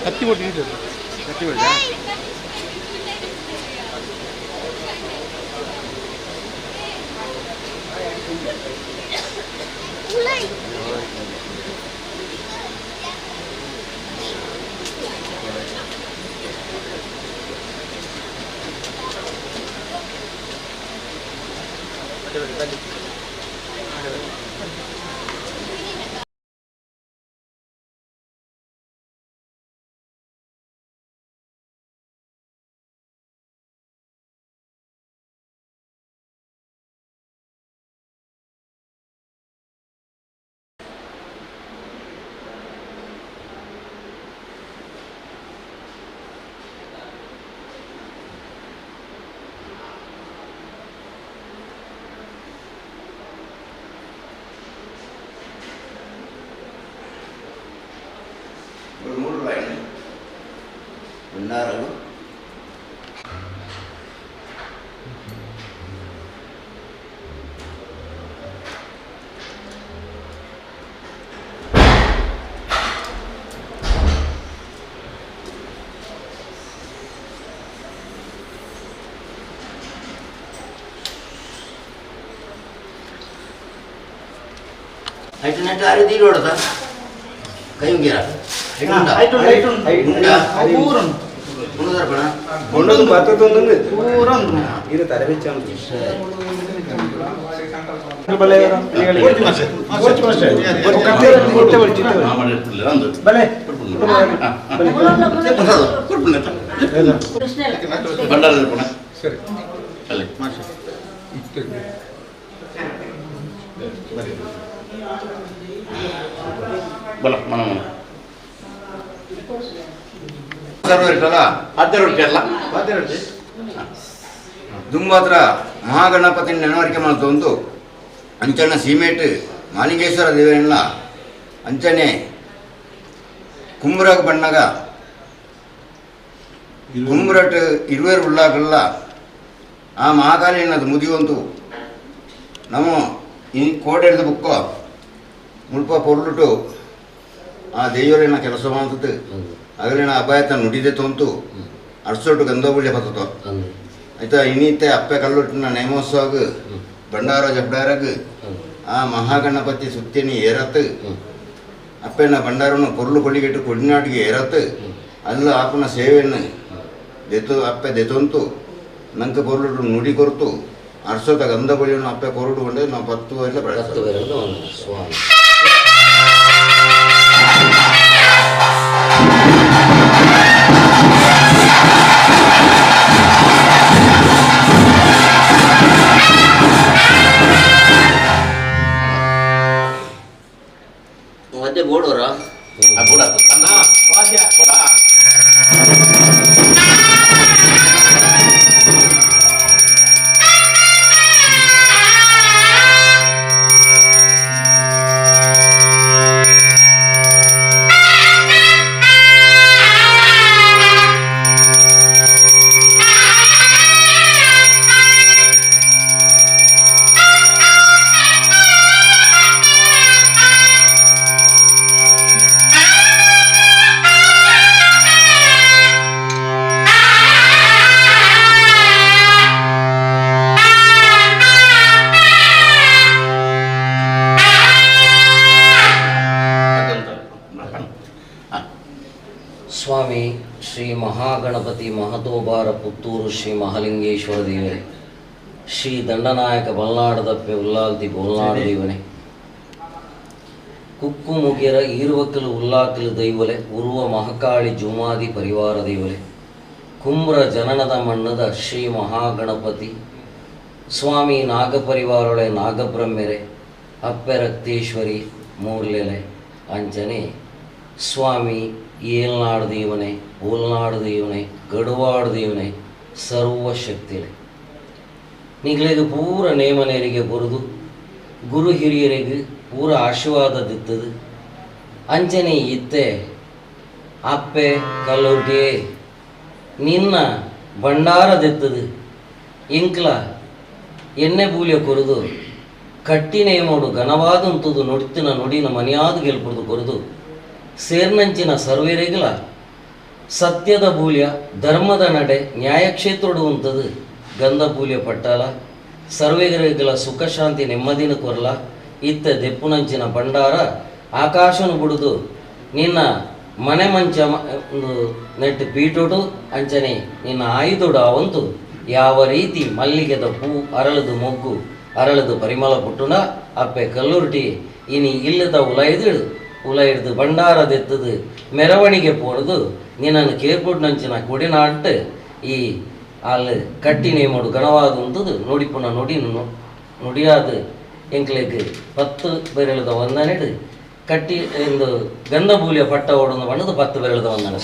ಕತ್ತಿ ಕೊಟ್ಟು ಕತ್ತಿ ಬಿಡ್ತಾ. ಭಂಡಾರಗಳು ಐಟು ನೆಟ್ಟು ಆ ರೀತಿ ನೋಡುತ್ತಾ ಕೈ ಮುಗಿರ ದುಂಬಾತ್ರ ಮಹಾಗಣಪತಿ ನೆನವರಿಕೆ ಮಾಡ್ತೊಂದು ಅಂಚನ ಸೀಮೇಟ್ ಮಾಲಿಂಗೇಶ್ವರ ದೇವರನ್ನ ಅಂಚನೆ ಕುಂಬ್ರಗ್ ಬಣ್ಣಗ ಕುಂಬ್ರಟ್ ಇರುವೆರ್ ಉಳ್ಳಾಗಲ್ಲ ಆ ಮಹಾಕಾಲಿನದು ಮುದಿಯೊಂದು ನಮ್ಮ ಈ ಕೋಟೆಡ್ದ ಬುಕ್ಕೋ ಮುಲ್ಪ ಪೊರ್ಲುಟು ಆ ದೇವರಿನ ಕೆಲಸ ಮಾಡ್ತದೆ ಅಗಲಿನ ಅಪಾಯತ ನುಡಿದೆ ತೊಂತು ಅರ್ಸೊಟ್ಟು ಗಂಧಬುಳ್ಳಿ ಬತ್ತೋ ಆಯ್ತಾ ಇನ್ನಿತ್ತೆ ಅಪ್ಪೆ ಕಲ್ಲುಟ್ಟಿನ ನೇಮೋತ್ಸವಗ್ ಭಂಡಾರ ಜಬ್ಡಾರಗ್ ಆ ಮಹಾಗಣಪತಿ ಸುತ್ತಿನಿ ಏರತ್ ಅಪ್ಪೆನ ಭಂಡಾರನು ಪೊರ್ಲು ಕೊಳಿಗೆಟ್ಟು ಕೊಡಿನಾಟಿಗೆ ಏರತ್ ಅಲ್ಲ ಆಪನ ಸೇವೆಯನ್ನು ದೆತು ಅಪ್ಪೆ ದೆತೊಂತು ನಂಗೆ ಪೊರ್ಲುಟು ನುಡಿ ಕೊರ್ತು ಅರ್ಸೋತ ಗಂಧ ಬಳಿಯನ್ನು ಅಪ್ಪೆ ಕೊರಡು ಕೊಂಡೆ ನಾವು ಪತ್ತು ಎಲ್ಲ ಬೆಳೆಸ್ತೇವೆ. ಸ್ವಾಮಿ ಮಧ್ಯೆ ಬೋಡೋರ ಸ್ವಾಮಿ ಶ್ರೀ ಮಹಾಗಣಪತಿ ಮಹತೋಬಾರ ಪುತ್ತೂರು ಶ್ರೀ ಮಹಾಲಿಂಗೇಶ್ವರ ದೇವರೇ, ಶ್ರೀ ದಂಡನಾಯಕ ಬಲ್ನಾಡದಪ್ಪೆ ಉಲ್ಲಾಲ್ತಿ ಬೋಲ್ನಾಡು ದೇವನೇ, ಕುಕ್ಕು ಮುಗಿಯರ ಈರುವಕ್ಕಲು ಉಲ್ಲಾಕಲು ದೈವಲೆ ಉರುವ ಮಹಾಕಾಳಿ ಜುಮಾದಿ ಪರಿವಾರ ದೇವಲೆ, ಕುಂಬ್ರ ಜನನದ ಮಣ್ಣದ ಶ್ರೀ ಮಹಾಗಣಪತಿ ಸ್ವಾಮಿ ನಾಗಪರಿವಾರೊಳೆ ನಾಗಬ್ರಹ್ಮೆರೆ ಅಪ್ಪೆ ರಕ್ತೇಶ್ವರಿ ಮೂರ್ಲೆಲೆ ಅಂಚನೆ ಸ್ವಾಮಿ ಏಲ್ನಾಡು ದೇವನೇ ಓಲ್ನಾಡು ದೇವನೇ ಗಡುವಾಡು ದೇವನೇ ಸರ್ವಶಕ್ತಿಲೆ ನಿಗಳಿಗೆ ಪೂರ ನೇಮನೇರಿಗೆ ಬರುದು ಗುರು ಹಿರಿಯರಿಗೆ ಪೂರ ಆಶೀರ್ವಾದ ದಿತ್ತದು ಅಂಚನೆ ಇತ್ತೆ ಅಪ್ಪೆ ಕಲ್ಲುರ್ಟಿಯೇ ನಿನ್ನ ಭಂಡಾರ ದಿತ್ತದು ಇಂಕ್ಲ ಎಣ್ಣೆ ಬೂಲ್ಯ ಕೊರದು ಕಟ್ಟಿ ನೇಮೋಡು ಘನವಾದಂತುದು ನುಡಿತಿನ ನುಡಿನ ಮನೆಯಾದ ಗೆಲ್ಪುಡ್ದು ಕೊರದು ಸೇರ್ನಂಚಿನ ಸರ್ವೇರೆಗಲ ಸತ್ಯದ ಬೂಲ್ಯ ಧರ್ಮದ ನಡೆ ನ್ಯಾಯಕ್ಷೇತ್ರಡು ಉಂತದು ಗಂಧ ಬೂಲ್ಯ ಪಟ್ಟಾಲ ಸರ್ವೇಗರಿಗಳ ಸುಖ ಶಾಂತಿ ನೆಮ್ಮದಿನ ಕೊರಲ ಇತ್ತ ದೆಪ್ಪುನಂಚಿನ ಭಂಡಾರ ಆಕಾಶನು ಬುಡುದು ನಿನ್ನ ಮನೆ ಮಂಚ ಒಂದು ನೆಟ್ಟು ಪೀಟೋಟು ಅಂಚನೆ ನಿನ್ನ ಆಯುಧೋಡು ಅವಂತು ಯಾವ ರೀತಿ ಮಲ್ಲಿಗೆದ ಪೂ ಅರಳದು ಮೊಗ್ಗು ಅರಳದು ಪರಿಮಳ ಪುಟ್ಟುನ ಅಪ್ಪೆ ಕಲ್ಲುರ್ಟಿ ಇನಿ ಇಲ್ಲದ ಉಲೈದಿಡು ಉಲೈಡ್ದು ಭಂಡಾರದೆತ್ತದು ಮೆರವಣಿಗೆ ಪೋಡ್ದು ನಿನ್ನನ್ನು ಕೇರ್ಪುಡ್ನಂಚಿನ ಕೊಡಿನಾಟ್ ಈ ಅಲ್ಲಿ ಕಟ್ಟಿ ನೇಮೋಡು ಗಣವಾದ ಉಂತದು ನುಡಿಪುನ ನುಡಿ ನುಡಿಯಾದ ಎಂಕ್ಲೆಗ್ 10 ಬೆರಳದ ವಂದನೆಡು ಕಟ್ಟಿ ಎಂದು ಗಂಧಬೂಲಿಯ ಪಟ್ಟ ಓಡೊಂದು ಬಣ್ಣದ 10 ಬೆರಳದ ವಂದನೆ.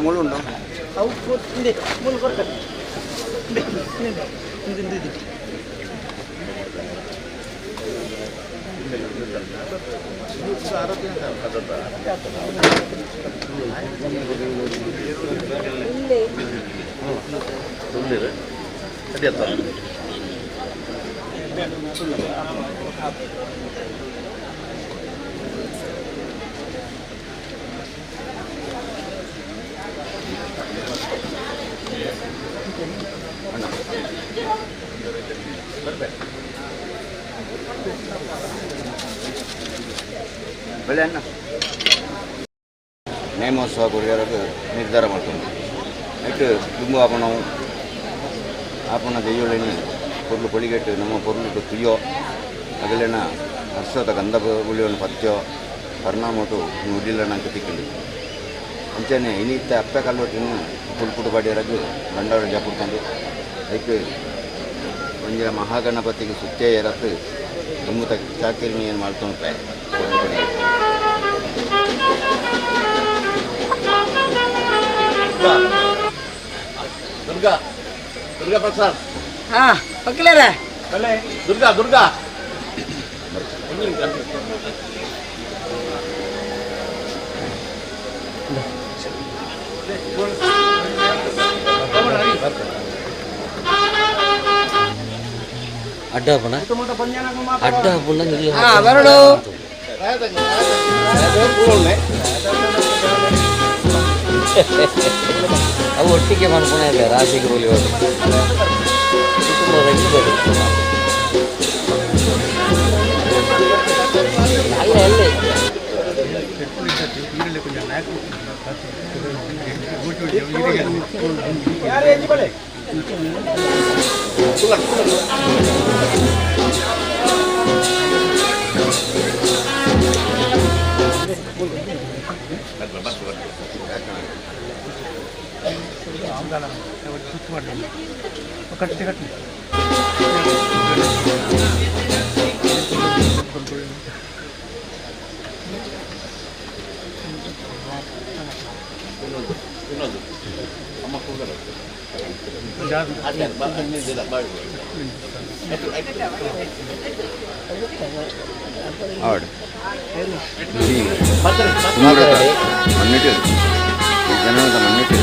ಮುಳ್ಳುಂಡು. ಬೆಳೆ ಅಣ್ಣ ನೇಮೋತ್ಸವ ಕೊರಿಯరకు ನಿರ್ಧಾರ ಮಾಡ್ಕೊಂಡು ನೆಟ್ಟು ದುಂಬು ಆಪಣವು ಆಪಣ ದೆಯ್ಯೋಳಿನಿ ಪೊರ್ಲು ಪೊಳಿಗೆಟ್ಟು ನಮ್ಮ ಪೊರ್ಲುಟು ತುಯ್ಯೋ ಅಗಲೆನ ಹರ್ಷದ ಗಂಧ ಗುಳಿಯನ್ನು ಪತ್ಯೋ ಪರಿಣಾಮಟು ನುಡಿಲ್ಲ ನಂಗೆ ತಿಕ್ಕಂಡು. ಅಂಚನೆ ಇನ್ನಿತ್ತ ಅಪ್ಪೆ ಕಲ್ಲೊಟ್ಟಿನ ಪುಲ್ಪುಡು ಪಾಡಿಯರಗು ಬಂಡವಾಳ ಜಪುಡ್ತಂದು ಐಕ್ ಒಂಜ ಮಹಾಗಣಪತಿಗೆ ಸುತ್ತೇ ಎರತ್ತು ದುಂಬುತ ಚಾಕಿರಿನಿ ಏನು ಮಾಡ್ಕೊಂಡು ಪೊರ್ಲು ಪೊಳಿಗೆ. ದುರ್ಗಾ, ದುರ್ಗಾ ಪ್ರಸಾದ್. ಹಾ, ವಕೀಲರ. ದುರ್ಗಾ, ದುರ್ಗಾ. ಅಡ್ಡ ಪಣ ಅಡ್ಡ ಪುಣ್ಣ. ಹಾ, ಬರಡು. ಅವು ಒಟ್ಟಿಗೆ ಮನ್ಪುಣ ಇಲ್ಲ ರಾಶಿಗೆ ಹೋಲಿ ಕುಟುಂಬದಾಗಿ ಬರುತ್ತೆ. ಅಲ್ಲೇ ಅಲ್ಲೇ. ಆವಡ್ ಈ ಕುಮಾರತ ಮಣ್ಣಿಟ್ಟು ಈ ಜನದ ಮಣ್ಣಿಟ್ಟು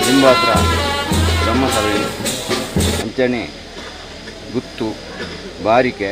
ಲಿಂಬಾತ್ರ ಬ್ರಹ್ಮಸಭೆ ಅಂಚನೆ ಗುತ್ತು ಬಾರಿಕೆ.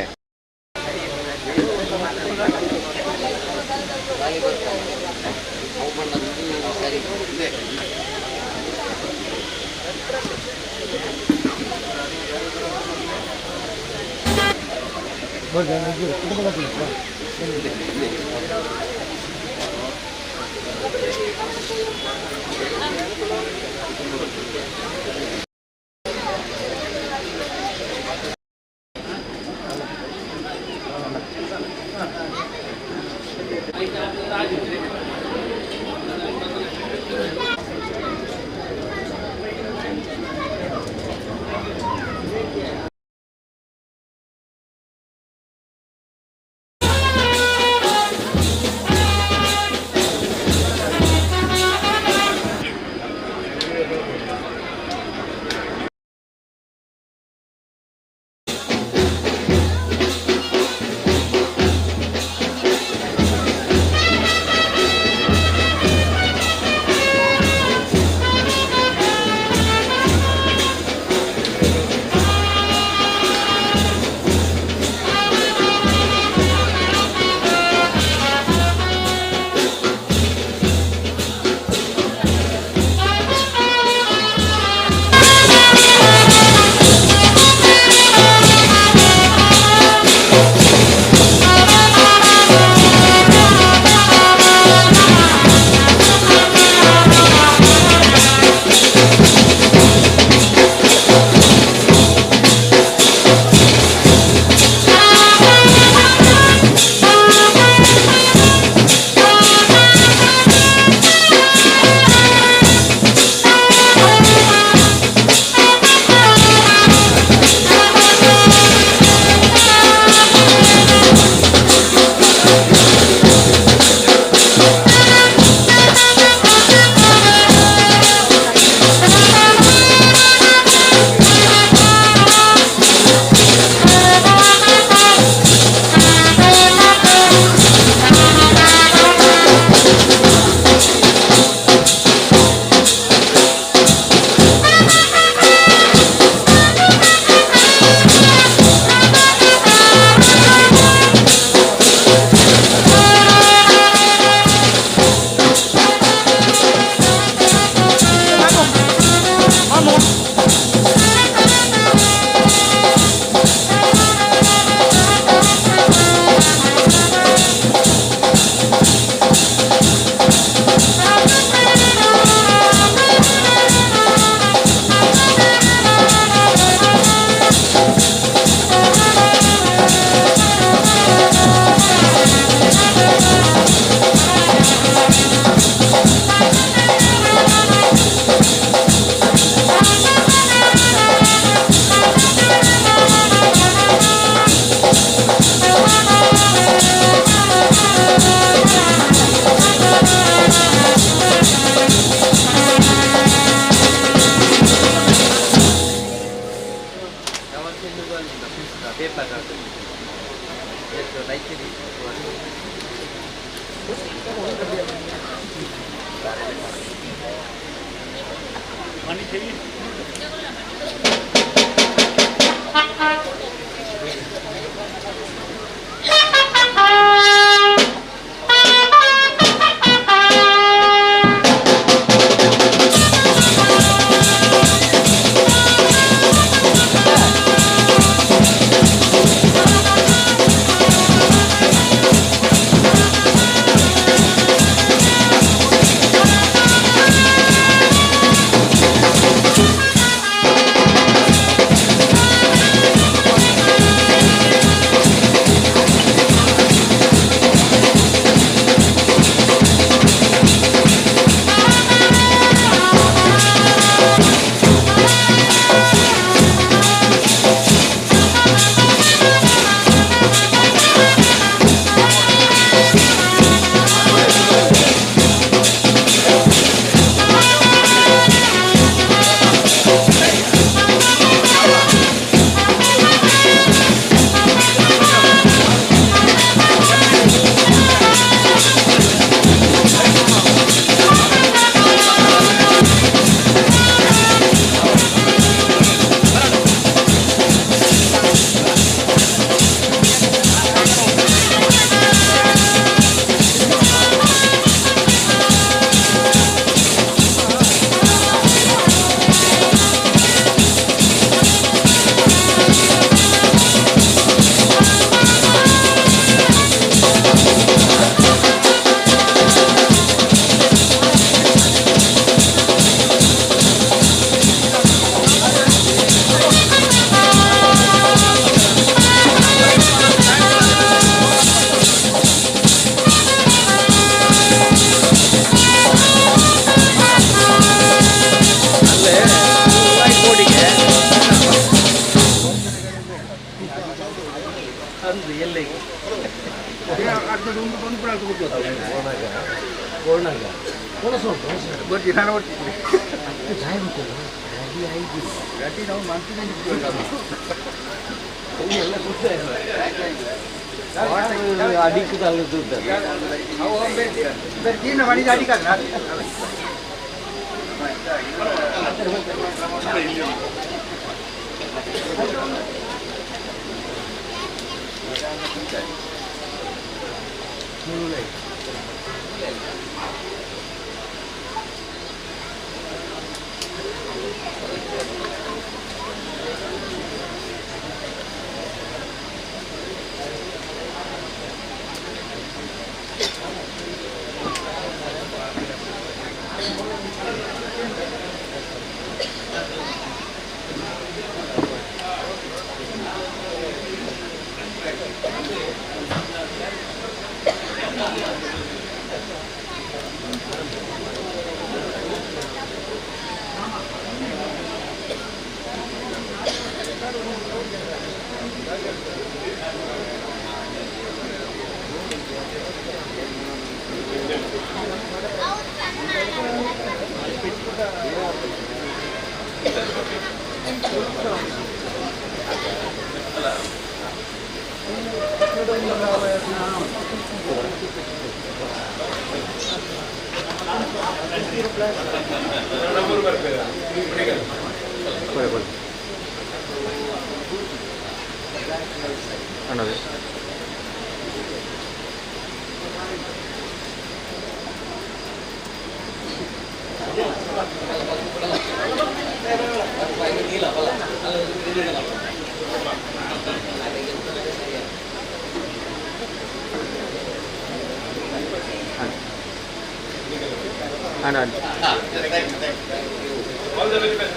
All the very best.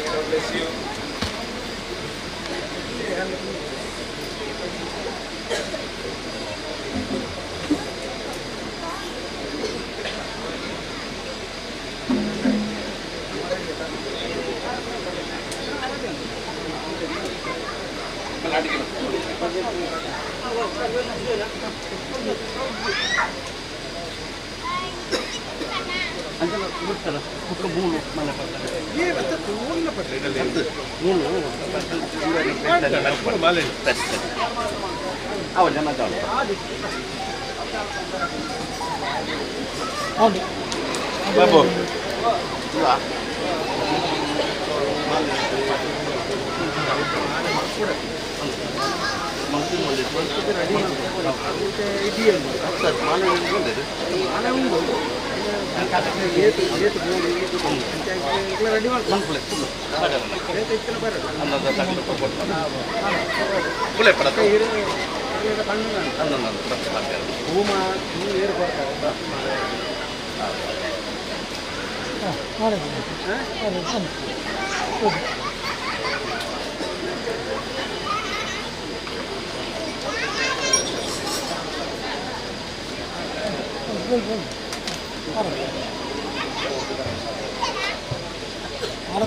God bless you. Babu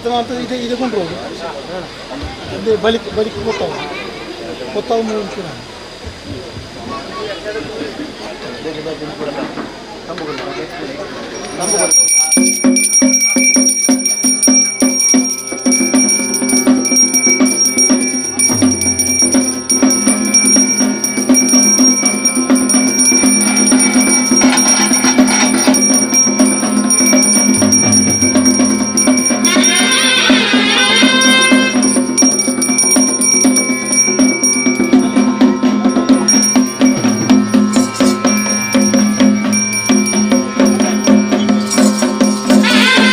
Bharat ಇದೆ ಕೊಂಡು ಅದೇ ಬಲಿಕ್ ಬಲಿಕ್ ಗೊತ್ತಾವು ಗೊತ್ತಾವು ಮುಂಚಿನ Thank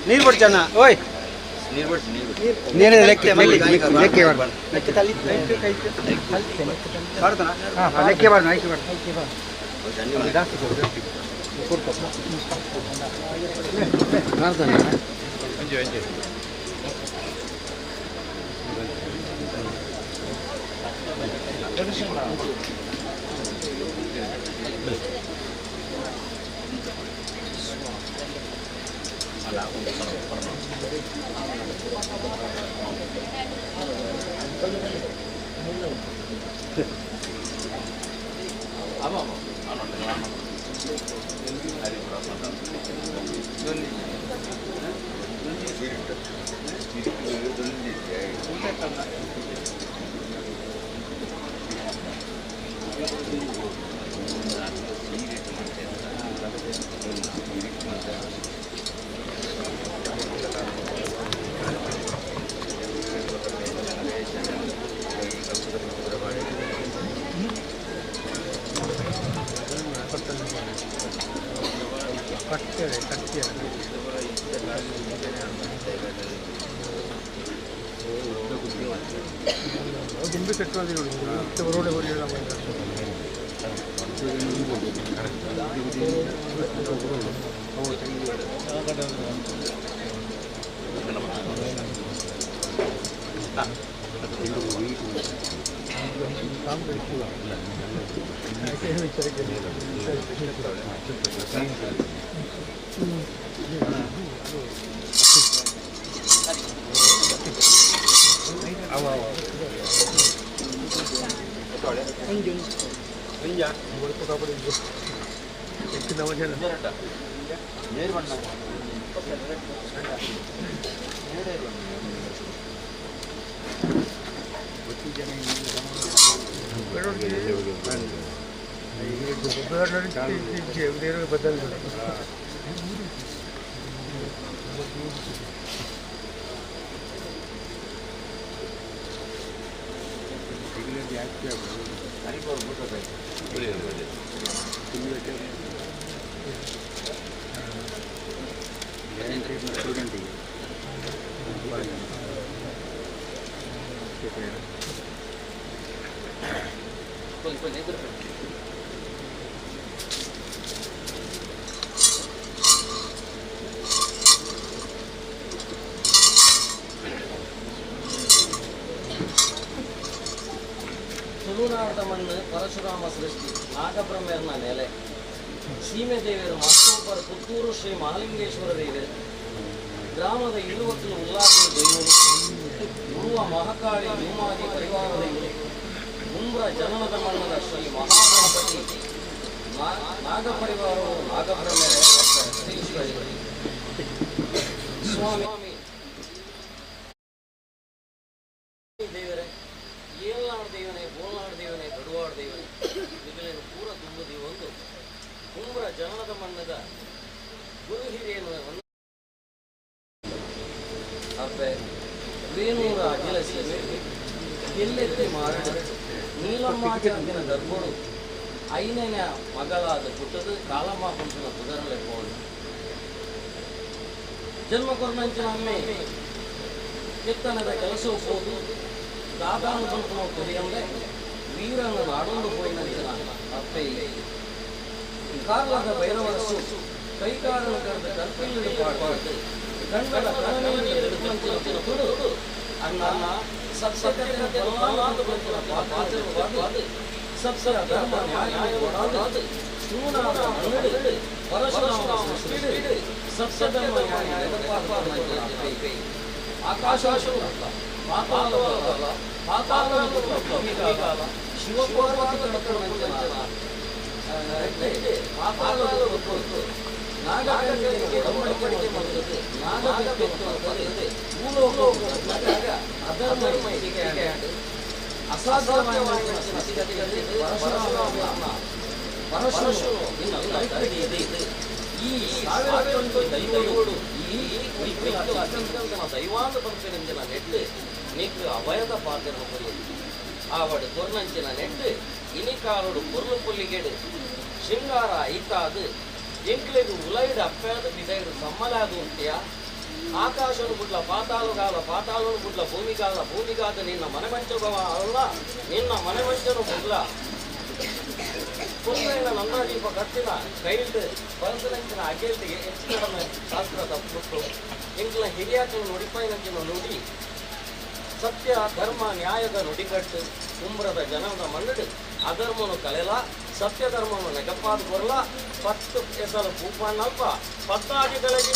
ನೀರು ಕೊಡ್ಚಣ್ಣ ಓಯ್ ನೀರು ಲೆಕ್ಕೆ ಲೆಕ್ಕೆ ಲೆಕ್ಕೆ ಬಾರ್ದು ಐಕೆ ಬಾರ್ದು. ತುಳುನಾಡದ ಮಣ್ಣು ಪರಶುರಾಮ ಸೃಷ್ಟಿ ನಾಗಬ್ರಹ್ಮರ್ನ ನೆಲೆ ಸೀಮೆ ದೇವಿಯರು ಮತ್ತೊಬ್ಬರ ಪುತ್ತೂರು ಶ್ರೀ ಮಹಾಲಿಂಗೇಶ್ವರ ದೇವರು ಗ್ರಾಮದ ಇರುವತ್ತಲು ಉಲ್ಲಾಸದ ದೈವರು ಗುರುವ ಮಹಾಕಾಳಿ ಭೀಮಾದಿ ಪರಿವಾರ ದೈವರು ಉಂಬ್ರ ಜನನದ ಮಣ್ಣದ ಶ್ರೀ ಮಹಾಗಣಪತಿ ನಾಗಪರಿವಾರವು ನಾಗಬ್ರಹ್ಮರ ಸ್ವಾಮಿ ದೇವರೇ ಏಲ್ನಾಡು ದೇವನೇ ಬೋಲ್ನಾಡು ದೇವನೇ ಗಡುವಾಡು ದೇವನೇ ನಿಗಲೇನು ಪೂರ ತುಂಬುದಿ ಒಂದು ಕುಂಬ್ರ ಜನನದ ಮಣ್ಣದ ಗುರು ಹಿರಿಯನು ಅಪ್ಪೆ ವೇಣೂರ ಅಖಿಲ ಸೀಮೆ ಎಲ್ಲೆತ್ತಿ ಮಾರಡ ನೀಲಮ್ಮಾಚಾರ್ಯನ ಗರ್ಭರು ಐನನ ಮಗಳಾದ ಪುಟ್ಟದು ಕಾಲಮ್ಮ ಪಂಪನ ಪುದರಲೆ ಪೋಳು ಜನ್ಮ ಕೊರ್ನಂಚಿನ ಅಮ್ಮೆ ಕೆತ್ತನದ ಕೆಲಸ ಹೋದು ದಾದಾನು ಪಂಪನ ಕೊರಿಯಂದೆ ವೀರನ ನಾಡೊಂದು ಪೋಯಿನಂಚಿನ ಅಪ್ಪೆ ಕಾರ್ಲದ ಭೈರವರಸು ಕೈಕಾರನ ಕರೆದ ಕರ್ಪಿಲ್ಲಿ ಪಾಡ್ಪಾಡ್ದು ಕಣ್ಣದ ಕಣನೀರು ತುಡು ಅಣ್ಣ ಸತ್ಸತ್ಯತೆ ಸತ್ಸರ ಧರ್ಮ ನ್ಯಾಯ ಒಡಾದು ತುಳುನಾಡ ಮಣ್ಣು ಪರಶುರಾಮ ಸೃಷ್ಟಿ ಸತ್ಸಧರ್ಮ ನ್ಯಾಯ ಆಕಾಶ ಪಾತಾಳ ಪಾತಾಳ ಶಿವಪಾರ್ವತಿ ದೈವಾಂದ ಪಂಚನಂಜನ ನೆಟ್ಟು ನೀಕು ಅಭಯದ ಪಾತ್ರ ಆವಡು ಕೊರ್ನಂಚಿನ ನೆಟ್ಟು ಇನಿಕಾಲುಡು ಪೊರ್ಲು ಪುಲ್ಲಿಗೆಡು ಶೃಂಗಾರ ಐತಾದು ಎಂಕ್ಲೆಗ್ ಉಲೈಡ್ ಅಪ್ಪೆದ ಬಿದೈಡ್ ಸಮ್ಮಲಾದ ಉಂತಿಯ. ಆಕಾಶನು ಬುಡ್ಲ ಪಾತಾಳುಗಾಲ, ಪಾತಾಳನು ಬುಡ್ಲ ಭೂಮಿಗಾಲ, ಭೂಮಿಗಾದ ನಿನ್ನ ಮನೆ ಮಂಚಗವ ಅಲ್ಲ, ನಿನ್ನ ಮನೆ ಮಂಚನು ಬುಡ್ಲ ಪುಲ್ಲೈನ ನಂದಾದೀಪ ಕತ್ತಿನ ಕೈಲ್ಡ್ ಬಲಸನಂಚಿನ ಅಗೇಲ್ಟಿಗೆ ಹೆಚ್ಚು ಕಡಿಮೆ ಶಾಸ್ತ್ರ ತಪ್ಪು. ಎಂಕ್ಲ ಹಿರಿಯಾಕಲು ನುಡಿಪಾಯಿನಂಚಿನ ನುಡಿ ಸತ್ಯ ಧರ್ಮ ನ್ಯಾಯದ ನುಡಿಗಟ್ಟು. ಉಂಬ್ರದ ಜನದ ಮಣ್ಣು ಅಧರ್ಮನು ಕಲೆಲ, ಸತ್ಯ ಧರ್ಮನು ನೆಗಪಾದ ಕೊರಲ. ಪತ್ತು ಎಸಲು ಪೂಪಣ್ಣಲ್ಪ ಪತ್ತಾಗಿ ಕೆಳಗೆ.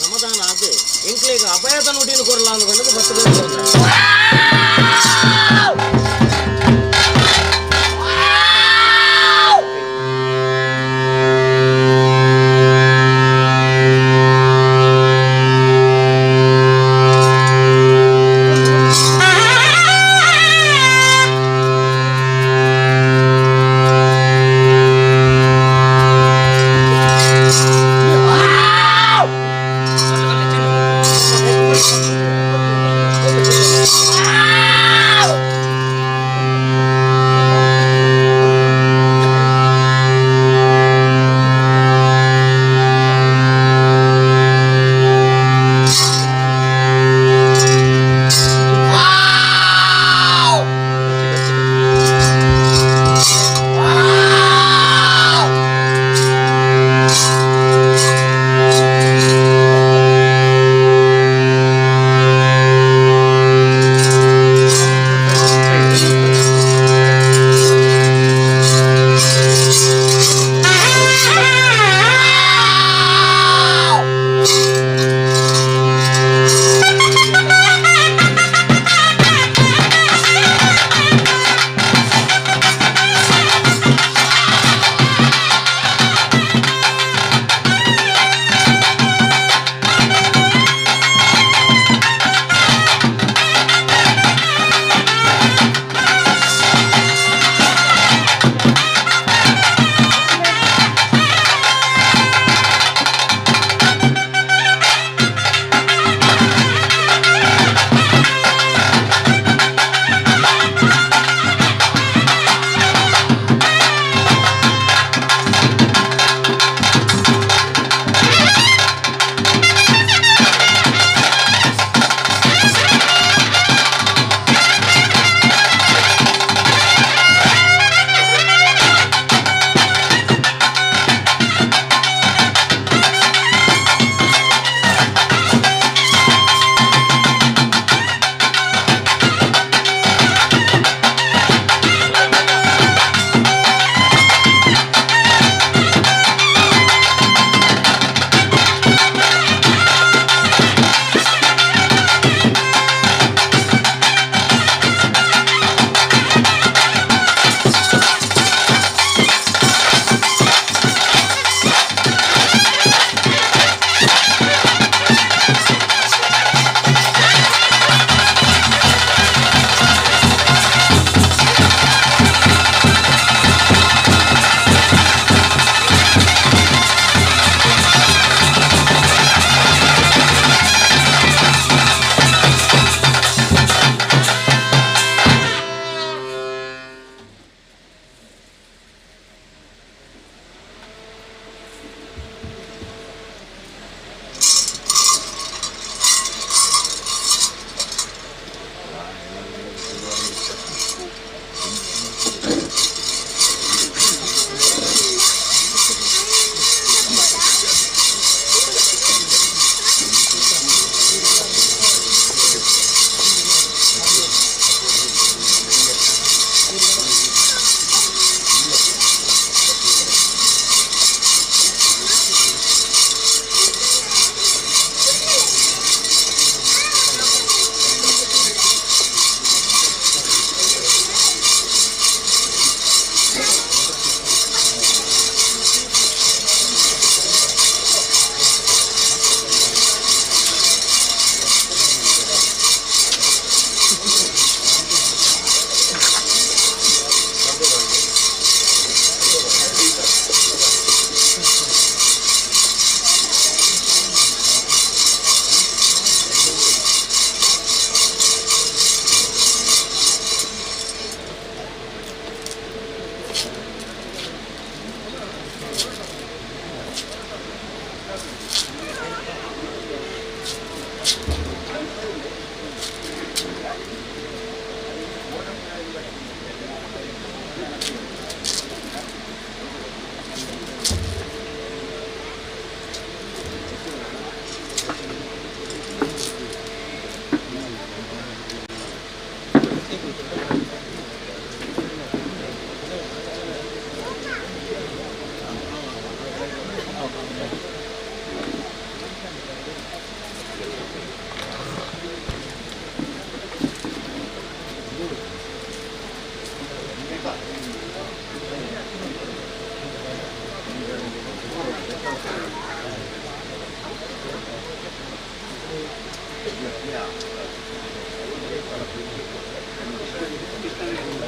ಸಮಾಧಾನ ಆದ್ ಎಂಕ್ಲೆಗ್ ಅಭಯದ ನುಡಿನ ಕೊರಲ ಅಂದ್ಕೊಂಡು ಬತ್ತು.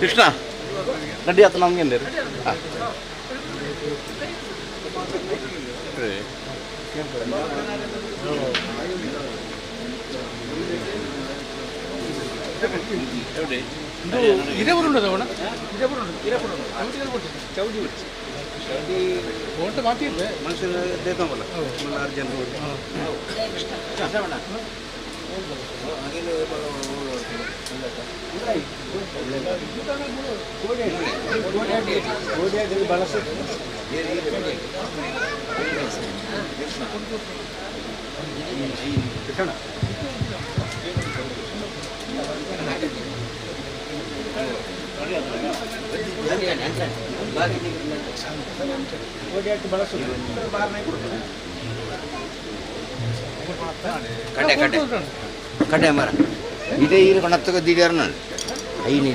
ಕೃಷ್ಣ ರೆಡಿ ಆತ ನಮ್ಗೆ ಹಾಂ ಕಡೆ ಕಡೆ ಕಡೆ ಮರ ಇದೇ ಈರು ಕಣತ್ತಗ ದಿಢೀರ್ನ ಐನು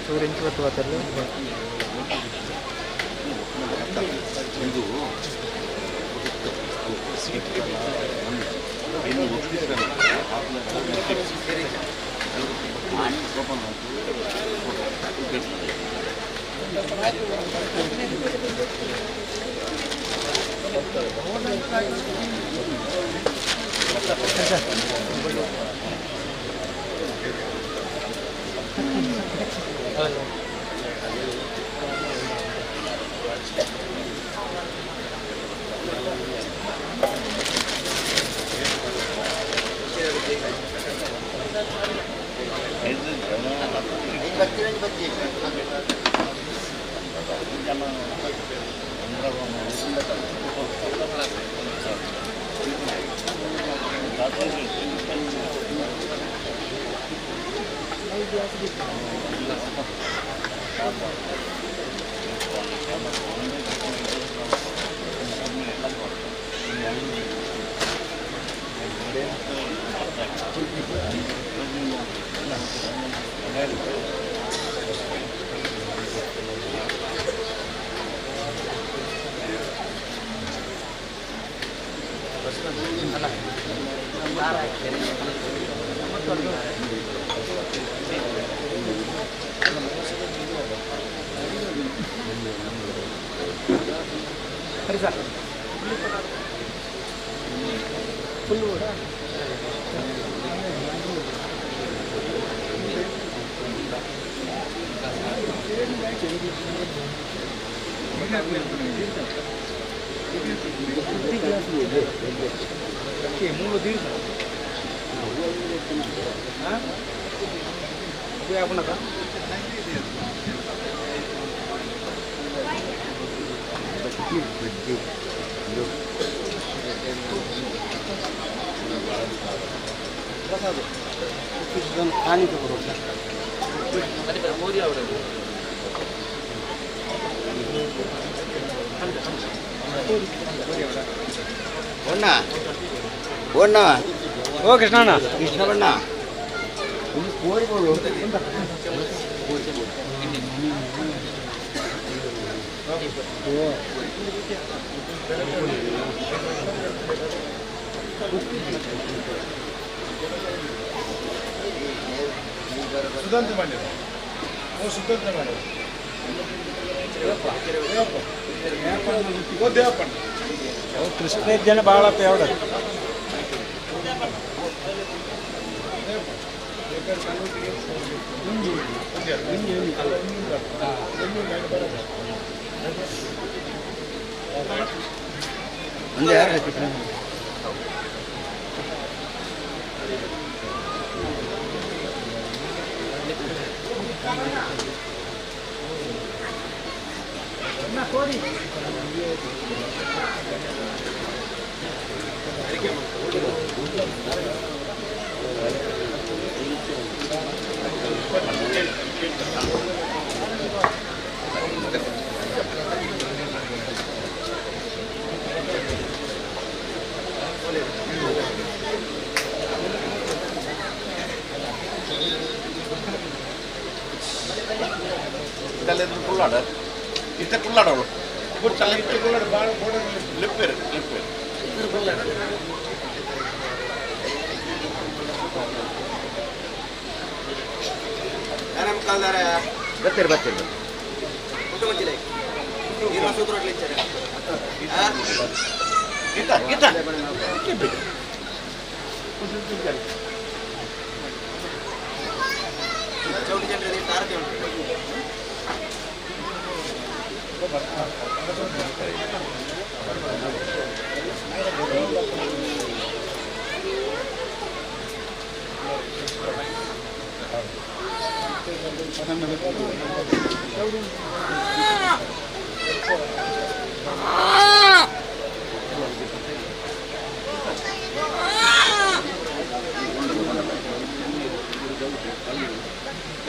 ಸೂರ್ಯಂಚಿ ಬತ್ತು ಬತ್ತಲ್ಲ ಓ ಕೃಷ್ಣಣ್ಣ ಕೃಷ್ಣಣ್ಣ ಸುಧಾಂತ ಮಾಡಿದ ಸುಧಾಂತ ಮಾಡಿದ ದೇವಪ್ಪಣ್ಣ ಕೃಷ್ಣ ಜನ ಭಾಳ ಪೇವಡ ಇತ್ತ ಕುಳ್ಳಾಡವಳು ಲಿಪ್ಪೇರು ಲಿಪ್ಪೇರು ಬರ್ತೀರಿ ಬರ್ತೀರಿ ಗೀತಾ ಗೀತಾ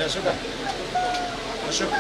ಅಶೋಕ ಅಶೋಕ್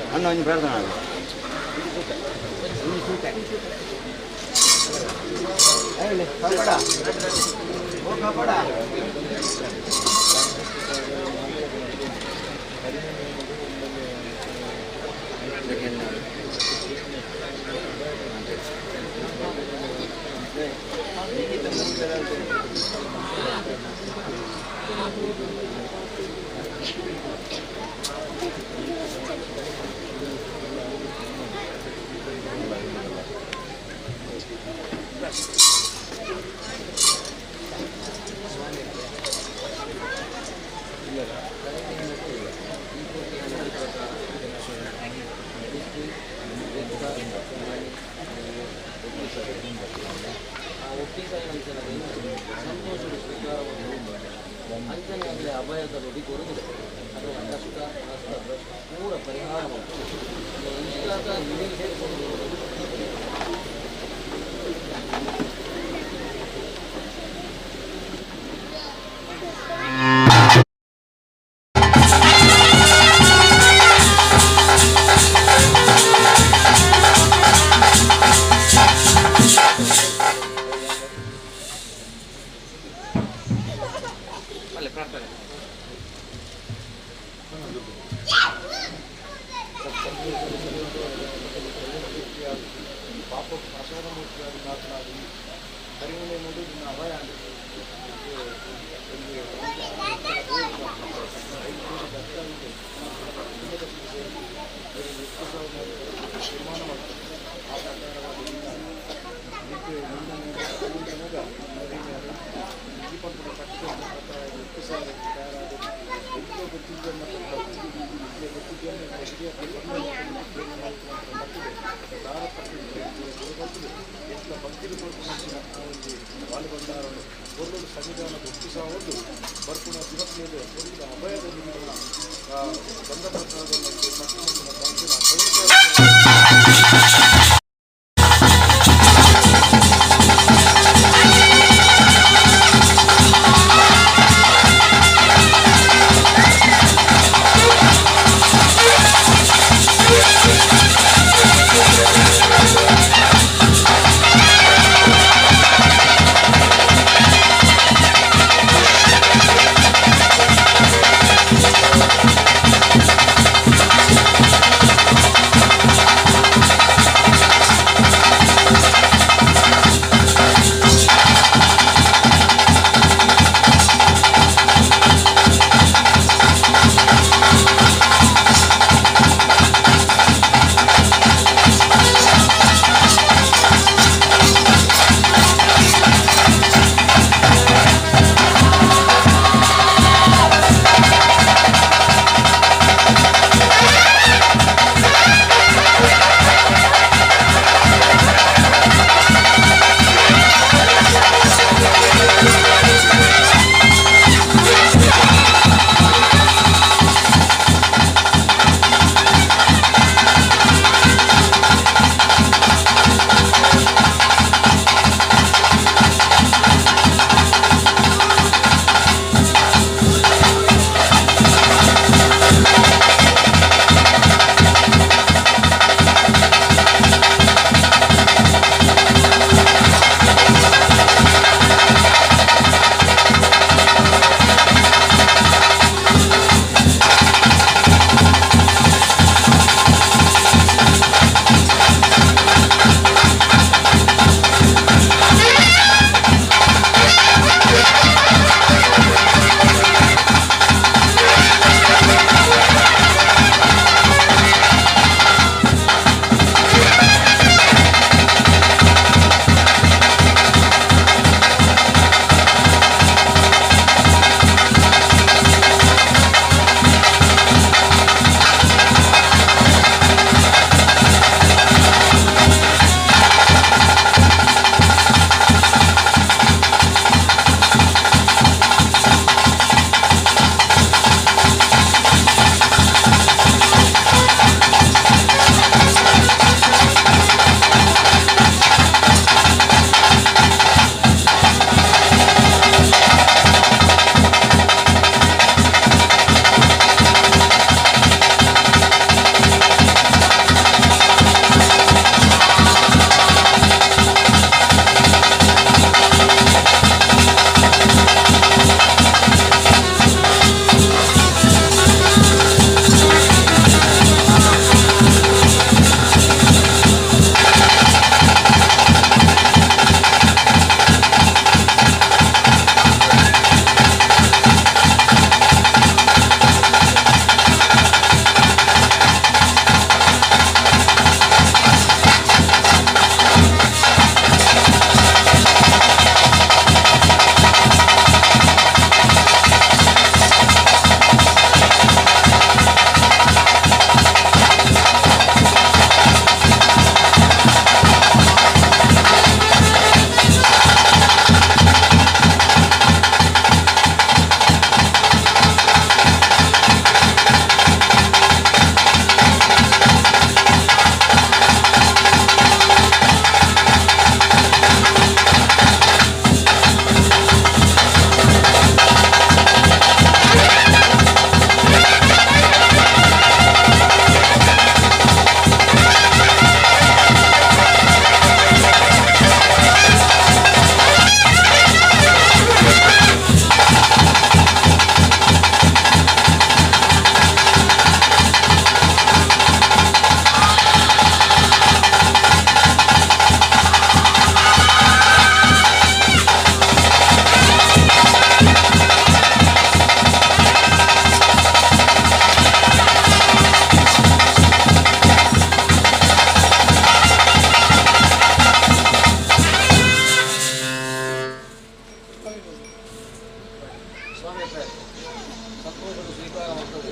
ಅಣ್ಣ ಒಂಜಿ ಪ್ರಾರ್ಥನೆ ಅಂಚನೆಯಲ್ಲಿ ಅಭಯದ ನುಡಿ ಕೊರುವುದು ಅಥವಾ ಕಷ್ಟ ನಷ್ಟ ಪೂರ ಪರಿಹಾರ ಸ್ವಾಮಿ ಸಂತೋಷದ ಸ್ವೀಕಾರ ಮಾಡ್ತದೆ.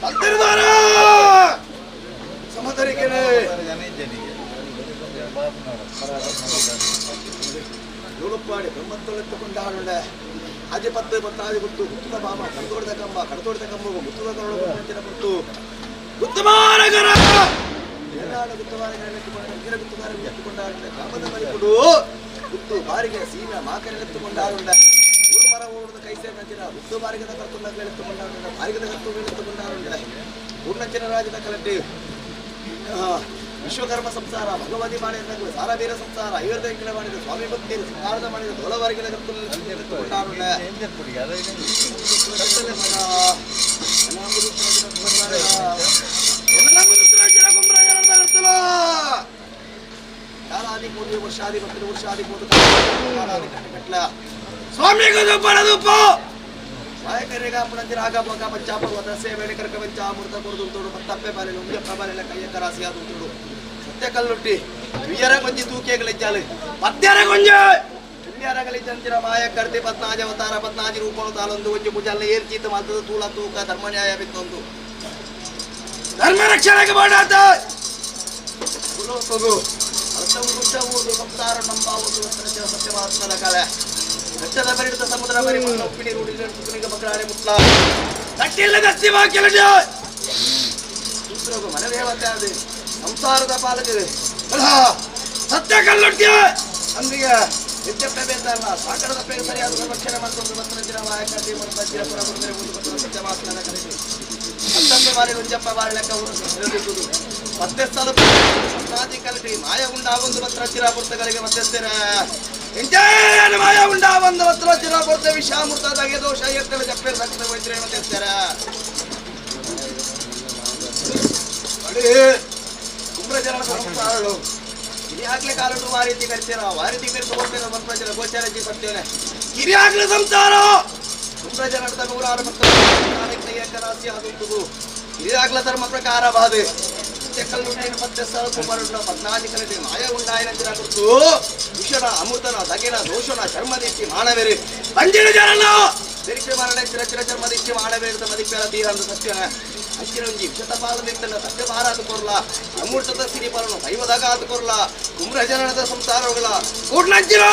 ತಂತಿರುದಾರ ಸಮತರಿಕೆನೆ ನುಳುಪ್ಪಾಡಿ ಬ್ರಹ್ಮತ್ತೊಳೆತ್ತುಕೊಂಡಾಡುಂಡೆ ಆಜೆ ಪತ್ತು ಪತ್ತಾಜೆ ಗುತ್ತು ಗುತ್ತುದ ಬಾಮ ಕಡತೋಡಿದ ಕಂಬ ಕಡತೋಡಿದ ಕಂಬ ಗುತ್ತುದ ಕರಳು ಗುತ್ತಿನ ಗುತ್ತು ಗುತ್ತುಮಾರಗರ ಎಲ್ಲಾಡ ಗುತ್ತುಮಾರಗರ ಎತ್ತುಕೊಂಡ ಗಿರ ಗುತ್ತುಮಾರ ಎತ್ತುಕೊಂಡಾಡುಂಡೆ ಕಾಮದ ಮರಿಪುಡು ಗುತ್ತು ಬಾರಿಗೆ ಸೀಮೆ ಮಾಕರೆ ಎತ್ತುಕೊಂಡಾಡುಂಡೆ ಊರು ಮರ ಊರದ ಕೈ ಸೇರಿನ ಗುತ್ತು ಬಾರಿಗದ ಕರ್ತುಂಡ ಎತ್ತುಕೊಂಡಾಡುಂಡೆ ಬಾರಿಗದ ಕರ್ತು ಎತ್ತುಕೊಂಡಾಡುಂಡೆ ಪೂರ್ಣಚಿನ ರಾಜದ ಕಲಟ್ಟಿ ವಿಶ್ವಕರ್ಮ ಸಂಸಾರ ಭಗವತಿ ಮಾಡಿದ ಸಾರವೀರ ಸಂಸಾರ ಐವತ್ತೈದು ಮಾಡಿದ ಸ್ವಾಮಿ ಭಕ್ತಿಯರು ಸಂಸಾರದ ಮಾಡಿದ ದೋಲವರ್ಗಿನ ಕರ್ತುಕೊಂಡಾಡುಂಡೆ ಕಾಲಾದಿ ಮೂರು ವರ್ಷಾದಿ 10 ವರ್ಷಾದಿ ಕಾಲಾದಿ ಕಟ್ಟಕಟ್ಲ ಸ್ವಾಮಿಗೂ ಪಡದುಪ್ಪ ಸಾಯಕರಿಗ ಪುಣಂತಿರ ಆಗ ಭೋಗ ಪಂಚಾಪ ವದಸೆ ವೇಳೆ ಕರ್ಕ ಪಂಚ ಅಮೃತ ಕೊರದು ಪತ್ತಪ್ಪೆ ಬಾಲೆಲ್ಲ ಉಂಜಪ್ಪ ಬಾಲೆಲ್ಲ ಕೈಯ ಕರಾಸಿ ಅದು ಸತ್ಯ ಕಲ್ಲುಟ್ಟಿ ತುಯ್ಯರ ಕೊಂಜಿ ತೂಕೆಗಳಿಜ್ಜಾಲು ಪತ್ಯರ ಕೊಂಜ ತುಯ್ಯರಗಳಿಜ್ಜಂತಿರ ಮಾಯ ಕರ್ತಿ ಪತ್ನಾಜ ಅವತಾರ ಪತ್ನಾಜಿ ರೂಪನು ತಾಲೊಂದು ಒಂಜಿ ಪೂಜಾಲ ಏರ್ ಚೀತ ಮಾತದ ತೂಲ ತೂಕ ಧರ್ಮ ನ್ಯಾಯ ಬಿತ್ತೊಂದು ಧರ್ಮ ರಕ್ಷಣೆಗೆ ಮಾಡಾತ ಕುಲೋಕಗು ಅರ್ಥವು ದುಷ್ಟವು ಸಂಸಾರ ನಂಬಾವುದು ಸತ್ಯವಾತ್ಮನ ಕಲೆ ಬೆಟ್ಟದ ಬರಿದ ಸಮುದ್ರ ಬರಿ ಉಪ್ಪಿನಿ ರೂಢಿ ತುನಿಗ ಮಕ್ಕಳಾರೆ ಮುಟ್ಲ ತಟ್ಟಿಲ್ಲ ದಸ್ತಿ ಬಾಕಿಲ್ಲ ಸೂತ್ರಗು ಮನದೇವತೆ ಅದು ಸಂಸಾರದ ಪಾಲಕರು ಸತ್ಯ ಕಲ್ಲುಟ್ಟಿ ಅಂದಿಗೆ ನಿತ್ಯಪ್ಪೆ ಬೇತಾರಲ್ಲ ಸಾಕರದ ಪೇರು ಸರಿಯಾದ ಸಂರಕ್ಷಣೆ ಮತ್ತೊಂದು ಮಂತ್ರ ಮಾಯಕರ್ತಿ ಪುರ ಬಂದರೆ ಒಂದು ಸತ್ಯ ಮಾತನ್ನ ಕರೆದಿ ಅತ್ತಂತೆ ಬಾರಿ ಉಂಜಪ್ಪ ಬಾರಿ ಲೆಕ್ಕ ಹಿಡಿದುದು ಮತ್ತೆ ಸ್ಥಳ ಸತ್ನಾದಿ ಕಲ್ಟಿ ಮಾಯ ಉಂಡಾವೊಂದು ಮಂತ್ರ ಚಿರಾಪುರ್ತಗಳಿಗೆ ಮಧ್ಯಸ್ಥರ ಇಂಜೇನು ಮಾಯ ಉಂಡಾವೊಂದು ಮಂತ್ರ ಚಿರಾಪುರ್ತ ವಿಷಾಮೃತ ದಗೆ ದೋಷ ಎತ್ತಲ ಜಪ್ಪೆ ಸಕ್ತ ವೈದ್ಯ ಮಧ್ಯಸ್ಥರ ಅಡೇ ಕುಮ್ರಜನ ಸಂಸಾರಳು ಕಿರಿಯಾಗ್ಲೆ ಕಾಲಡು ವಾರಿತಿ ಕರಿತೀರ ವಾರಿತಿ ಕರಿತ ಹೋಗ್ತೇನೆ ಮಂತ್ರಜನ ಗೋಚಾರಜಿ ಸತ್ಯನೆ ಕಿರಿಯಾಗ್ಲೆ ಸಂಸಾರ ಕುಮ್ರಜನ ನೂರಾರು ಮತ್ತು ಏಕರಾಸಿ ಕಿರಿಯಾಗ್ಲ ಧರ್ಮ ಪ್ರಕಾರ ಬಾದೆ ಕಲ್ಲುಂಡಿನ ಮತ್ತೆ ಸರಕು ಮರುಂಡ ಪದ್ನಾದಿ ಕಲಿತೆ ಮಾಯ ಉಂಡಾಯನ ಕುರಿತು ವಿಷನ ಅಮೃತನ ದಗಿನ ದೋಷನ ಚರ್ಮದಿಕ್ಕಿ ಮಾನವೇರಿ ಬಂಜಿನ ಜನನ ಬೆರಿಕೆ ಮರಣ ಚಿರ ಚಿರ ಚರ್ಮದಿಕ್ಕಿ ಮಾನವೇರಿದ ಮದಿಪೇರ ತೀರಂದು ಸತ್ಯನ ಅಂಚಿನ ಒಂಜಿ ವಿಷತಪಾಲದಿತ್ತನ ಸತ್ಯ ಭಾರಾದ ಕೊರ್ಲ ಅಮೃತದ ಸಿರಿಪಲನು ದೈವದಾಗ ಆದ ಕೊರ್ಲ ಕುಮ್ರ ಜನನದ ಸಂಸಾರಗಳ ಕೂಡ್ನಂಚಿನ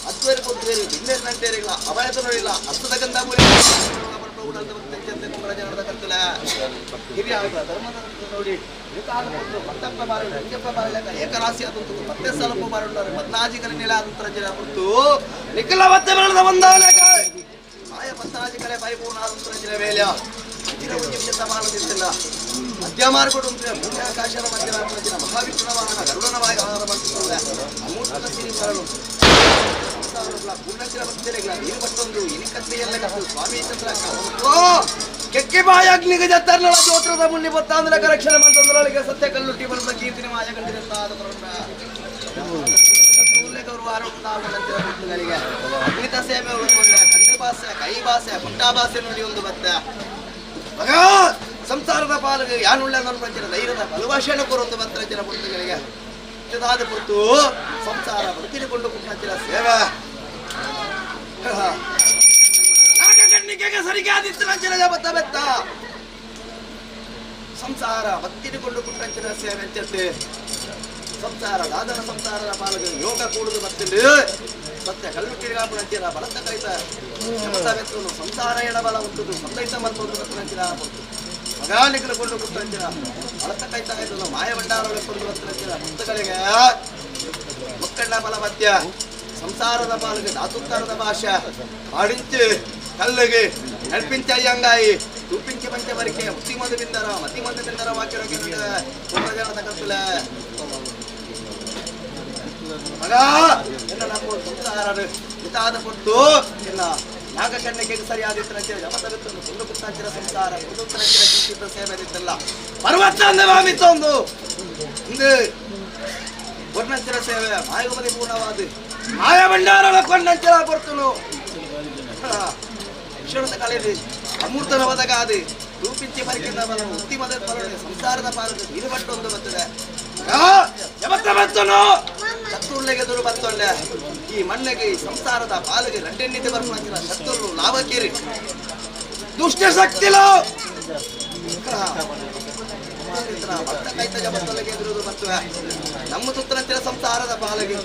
ಅದ್ವೇರು ಕೊದ್ವೇರು ಬಿನ್ನೆರ್ನಂಟೇರಿಲ್ಲ ಅಭಯತನೂ ಇಲ್ಲ ಅಸ್ತದ ಗಂಧ ಕುಮ್ರ ಜನದ ಕರ್ತಲ ಹಿರಿಯ ಧರ್ಮದ ನೋಡಿ ಪತ್ತಪ್ಪ ಬಾರಲ್ಲ ರಂಜಪ್ಪ ಬಾರಲ್ಲ ಏಕರಾಸಿ ಆದಂತು ಮತ್ತೆ ಸ್ವಲ್ಪ ಬಾರಲ್ಲ ಪದ್ನಾಜಿಗರ ನೆಲ ಆದಂತರ ಜನ ಹೊರತು ನಿಖಲ ಮತ್ತೆ ಬರಳದ ಒಂದಾಲಕ ಮಾಯ ಪದ್ನಾಜಿಗರೇ ಪರಿಪೂರ್ಣ ಆದಂತರ ಜನ ವೇಲ ಮಧ್ಯ ಮಾರ್ಕೊಡು ಭೂಮಿ ಆಕಾಶದ ಮಧ್ಯ ಮಾರ್ಕೊಡು ಮಹಾವಿಷ್ಣುನ ವಾಹನ ಗರುಡನ ವಾಹನ ಮಾಡ್ತಿಲ್ಲ ಅಮೂರ್ತದ ಸಿರಿ ಬರಲು ಪೂರ್ಣಚಿರ ಭಕ್ತರಿಗಳ ನೀರು ಪಟ್ಟೊಂದು ಇನಿಕತ್ತೆಯಲ್ಲ ಸ್ವಾಮಿ ಚಂದ್ರ ಕೆಕ್ಕೆ ಬಾಯಾಗ್ನಿಗೆ ಜತ್ತರ್ನಳ ಜೋತ್ರದ ಮುನ್ನಿ ಬತ್ತಾಂದ್ರ ರಕ್ಷಣೆ ಮಂತಂದ್ರೊಳಗೆ ಸತ್ಯ ಕಲ್ಲುಟ್ಟಿ ಬಂದ ಕೀರ್ತಿನ ಮಾಯ ಕಂಡಿರುತ್ತಾದ ಅಗ್ನಿತ ಸೇವೆ ಉಳ್ಕೊಂಡೆ ಕಣ್ಣು ಭಾಷೆ ಕೈ ಭಾಷೆ ಪುಟ್ಟ ಭಾಷೆ ನೋಡಿ ಒಂದು ಬತ್ತ ಮಗ ಸಂಸಾರದ ಪಾಲಿಗೆ ಯಾನುಳ್ಳ ನನ್ನ ಧೈರ್ಯದ ಬಲಭಾಷೆಯನ್ನು ಕೊರೊಂದು ಬತ್ತರ ಜನ ಪುರ್ತಗಳಿಗೆ ಇದಾದ ಪುರ್ತು ಸಂಸಾರ ಬದುಕಿಸಿಕೊಂಡು ಕುಟ್ಟಂಚಿನ ಸೇವೆ ನಾಗಕಣ್ಣಿಕೆಗೆ ಸರಿಗಾದಿತ್ತು ನಂಚಿನ ಬತ್ತ ಬೆತ್ತ ಸಂಸಾರ ಬತ್ತಿರಿಕೊಂಡು ಕುಟ್ಟಂಚಿನ ಸೇವೆ ಅಂತಿರ್ತೆ ಸಂಸಾರ ದಾದನ ಸಂಸಾರದ ಪಾಲಿಗೆ ಯೋಗ ಕೂಡುದು ಬತ್ತಿಂಡು ಸತ್ಯ ಕಲ್ಲು ಬಲತ್ತ ಕೈತ ಬೆತ್ತನು ಸಂಸಾರ ಎಡಬಲ ಉಂಟುದು ಸಂದೈತ ಮತ್ತೊಂದು ಬತ್ತಿನಂಚಿನ ಮಗಾಲಿಕಲು ಕೊಂಡು ಕುಟ್ಟಂಚಿನ ಬಲತ್ತ ಕೈತ ಕೈತನು ಮಾಯ ಭಂಡಾರ ಕೊಂಡು ಬತ್ತಿನಂಚಿನ ಭಕ್ತಗಳಿಗೆ ಮುಕ್ಕಣ್ಣ ಬಲಮತ್ಯ ಸಂಸಾರದ ಪಾಲಿಗೆ ಧಾತುತ್ತರದ ಭಾಷೆ ಪಾಡಿಂಚು ಕಲ್ಲಿಗೆ ನಡ್ಪಿಂಚ ಅಯ್ಯಂಗಾಯಿ ತುಪ್ಪಿಂಚಿ ಪಂಚ ಬರಿಕೆ ಉತ್ತಿ ಮಂದು ಬಿಂದರ ಮತಿ ಮಂದು ಬಿಂದರ ವಾಕ್ಯ ಜನದ ಕರ್ತುಲೆ ಮಗ ಎನ್ನ ನಮ್ಮ ಸಂಸಾರ ಹಿತಾದ ಕೊಟ್ಟು ಎನ್ನ ನಾಗಕನ್ಯೆಗೆ ಸರಿಯಾದ ಜಮತವಿತ್ತು ಸುಂದು ಕುತ್ತಾಂಚಿನ ಸಂಸಾರ ಕುದುತ್ತರಂಚಿನ ಕೀರ್ತಿತ ಸೇವೆ ಇತ್ತಲ್ಲ ಪರ್ವತ ಮಾಮಿತ್ತೊಂದು ಇಂದು ವರ್ಣಂಚಿನ ಸೇವೆ ಮಾಯಗುಮತಿ ಪೂರ್ಣವಾದ ಮಾಯ ಭಂಡಾರ ಕೊಂಡಂಚಿನ ಪೊರ್ತುನು ವಿಶ್ವದ ಕಳೆದು ಅಮೂರ್ತನ ಬದಗಾದು ರೂಪಿಂಚಿ ಬರಿಕಿಂದ ಬಲ ಉತ್ತಿಮದ ಬಲ ಸಂಸಾರದ ಪಾಲನೆ ನೀರುಬಟ್ಟೊಂದು ಬರ್ತದೆ ಜಮತ್ತ ಬರ್ತನು ಶತ್ರುಳ್ಳೆಗೆ ದುರು ಬತ್ತೊಂಡೆ ಈ ಮಣ್ಣಿಗೆ ಈ ಸಂಸಾರದ ಪಾಲಿಗೆ ರಂಡೆನ್ನಿದೆ ಬರ್ಪಂಚಿನ ಶತ್ರುಳು ಲಾಭಕೇರಿ ದುಷ್ಟ ಶಕ್ತಿಲು ನಮ್ಮ ಸುತ್ತಲಂಚಿನ ಸಂಸಾರದ ಪಾಲಗೆ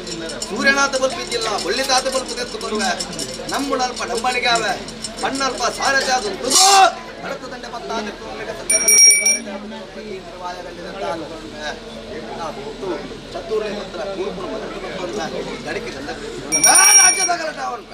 ಸೂರ್ಯನಾಥ ಬಲ್ಪಿದ್ದಿಲ್ಲ ಒಳ್ಳೆದಾತ ಬಲ್ಪು ತೆತ್ತುಕೊರುವೆ ನಮ್ಮುಳಲ್ಪ ಡಂಬಣಿಗೆ ಅವೆ ಪಣ್ಣಲ್ಪ ಸಾರಜ ಬಡತ ದಂಡೆ ಪತ್ತಾದ ಚತುರ್ನೇ ಪತ್ರ ಕೂರ್ಪುಣ ಗಡಿಕೆ ರಾಜ್ಯದ ಗಲಾಟೆ ಅವನ್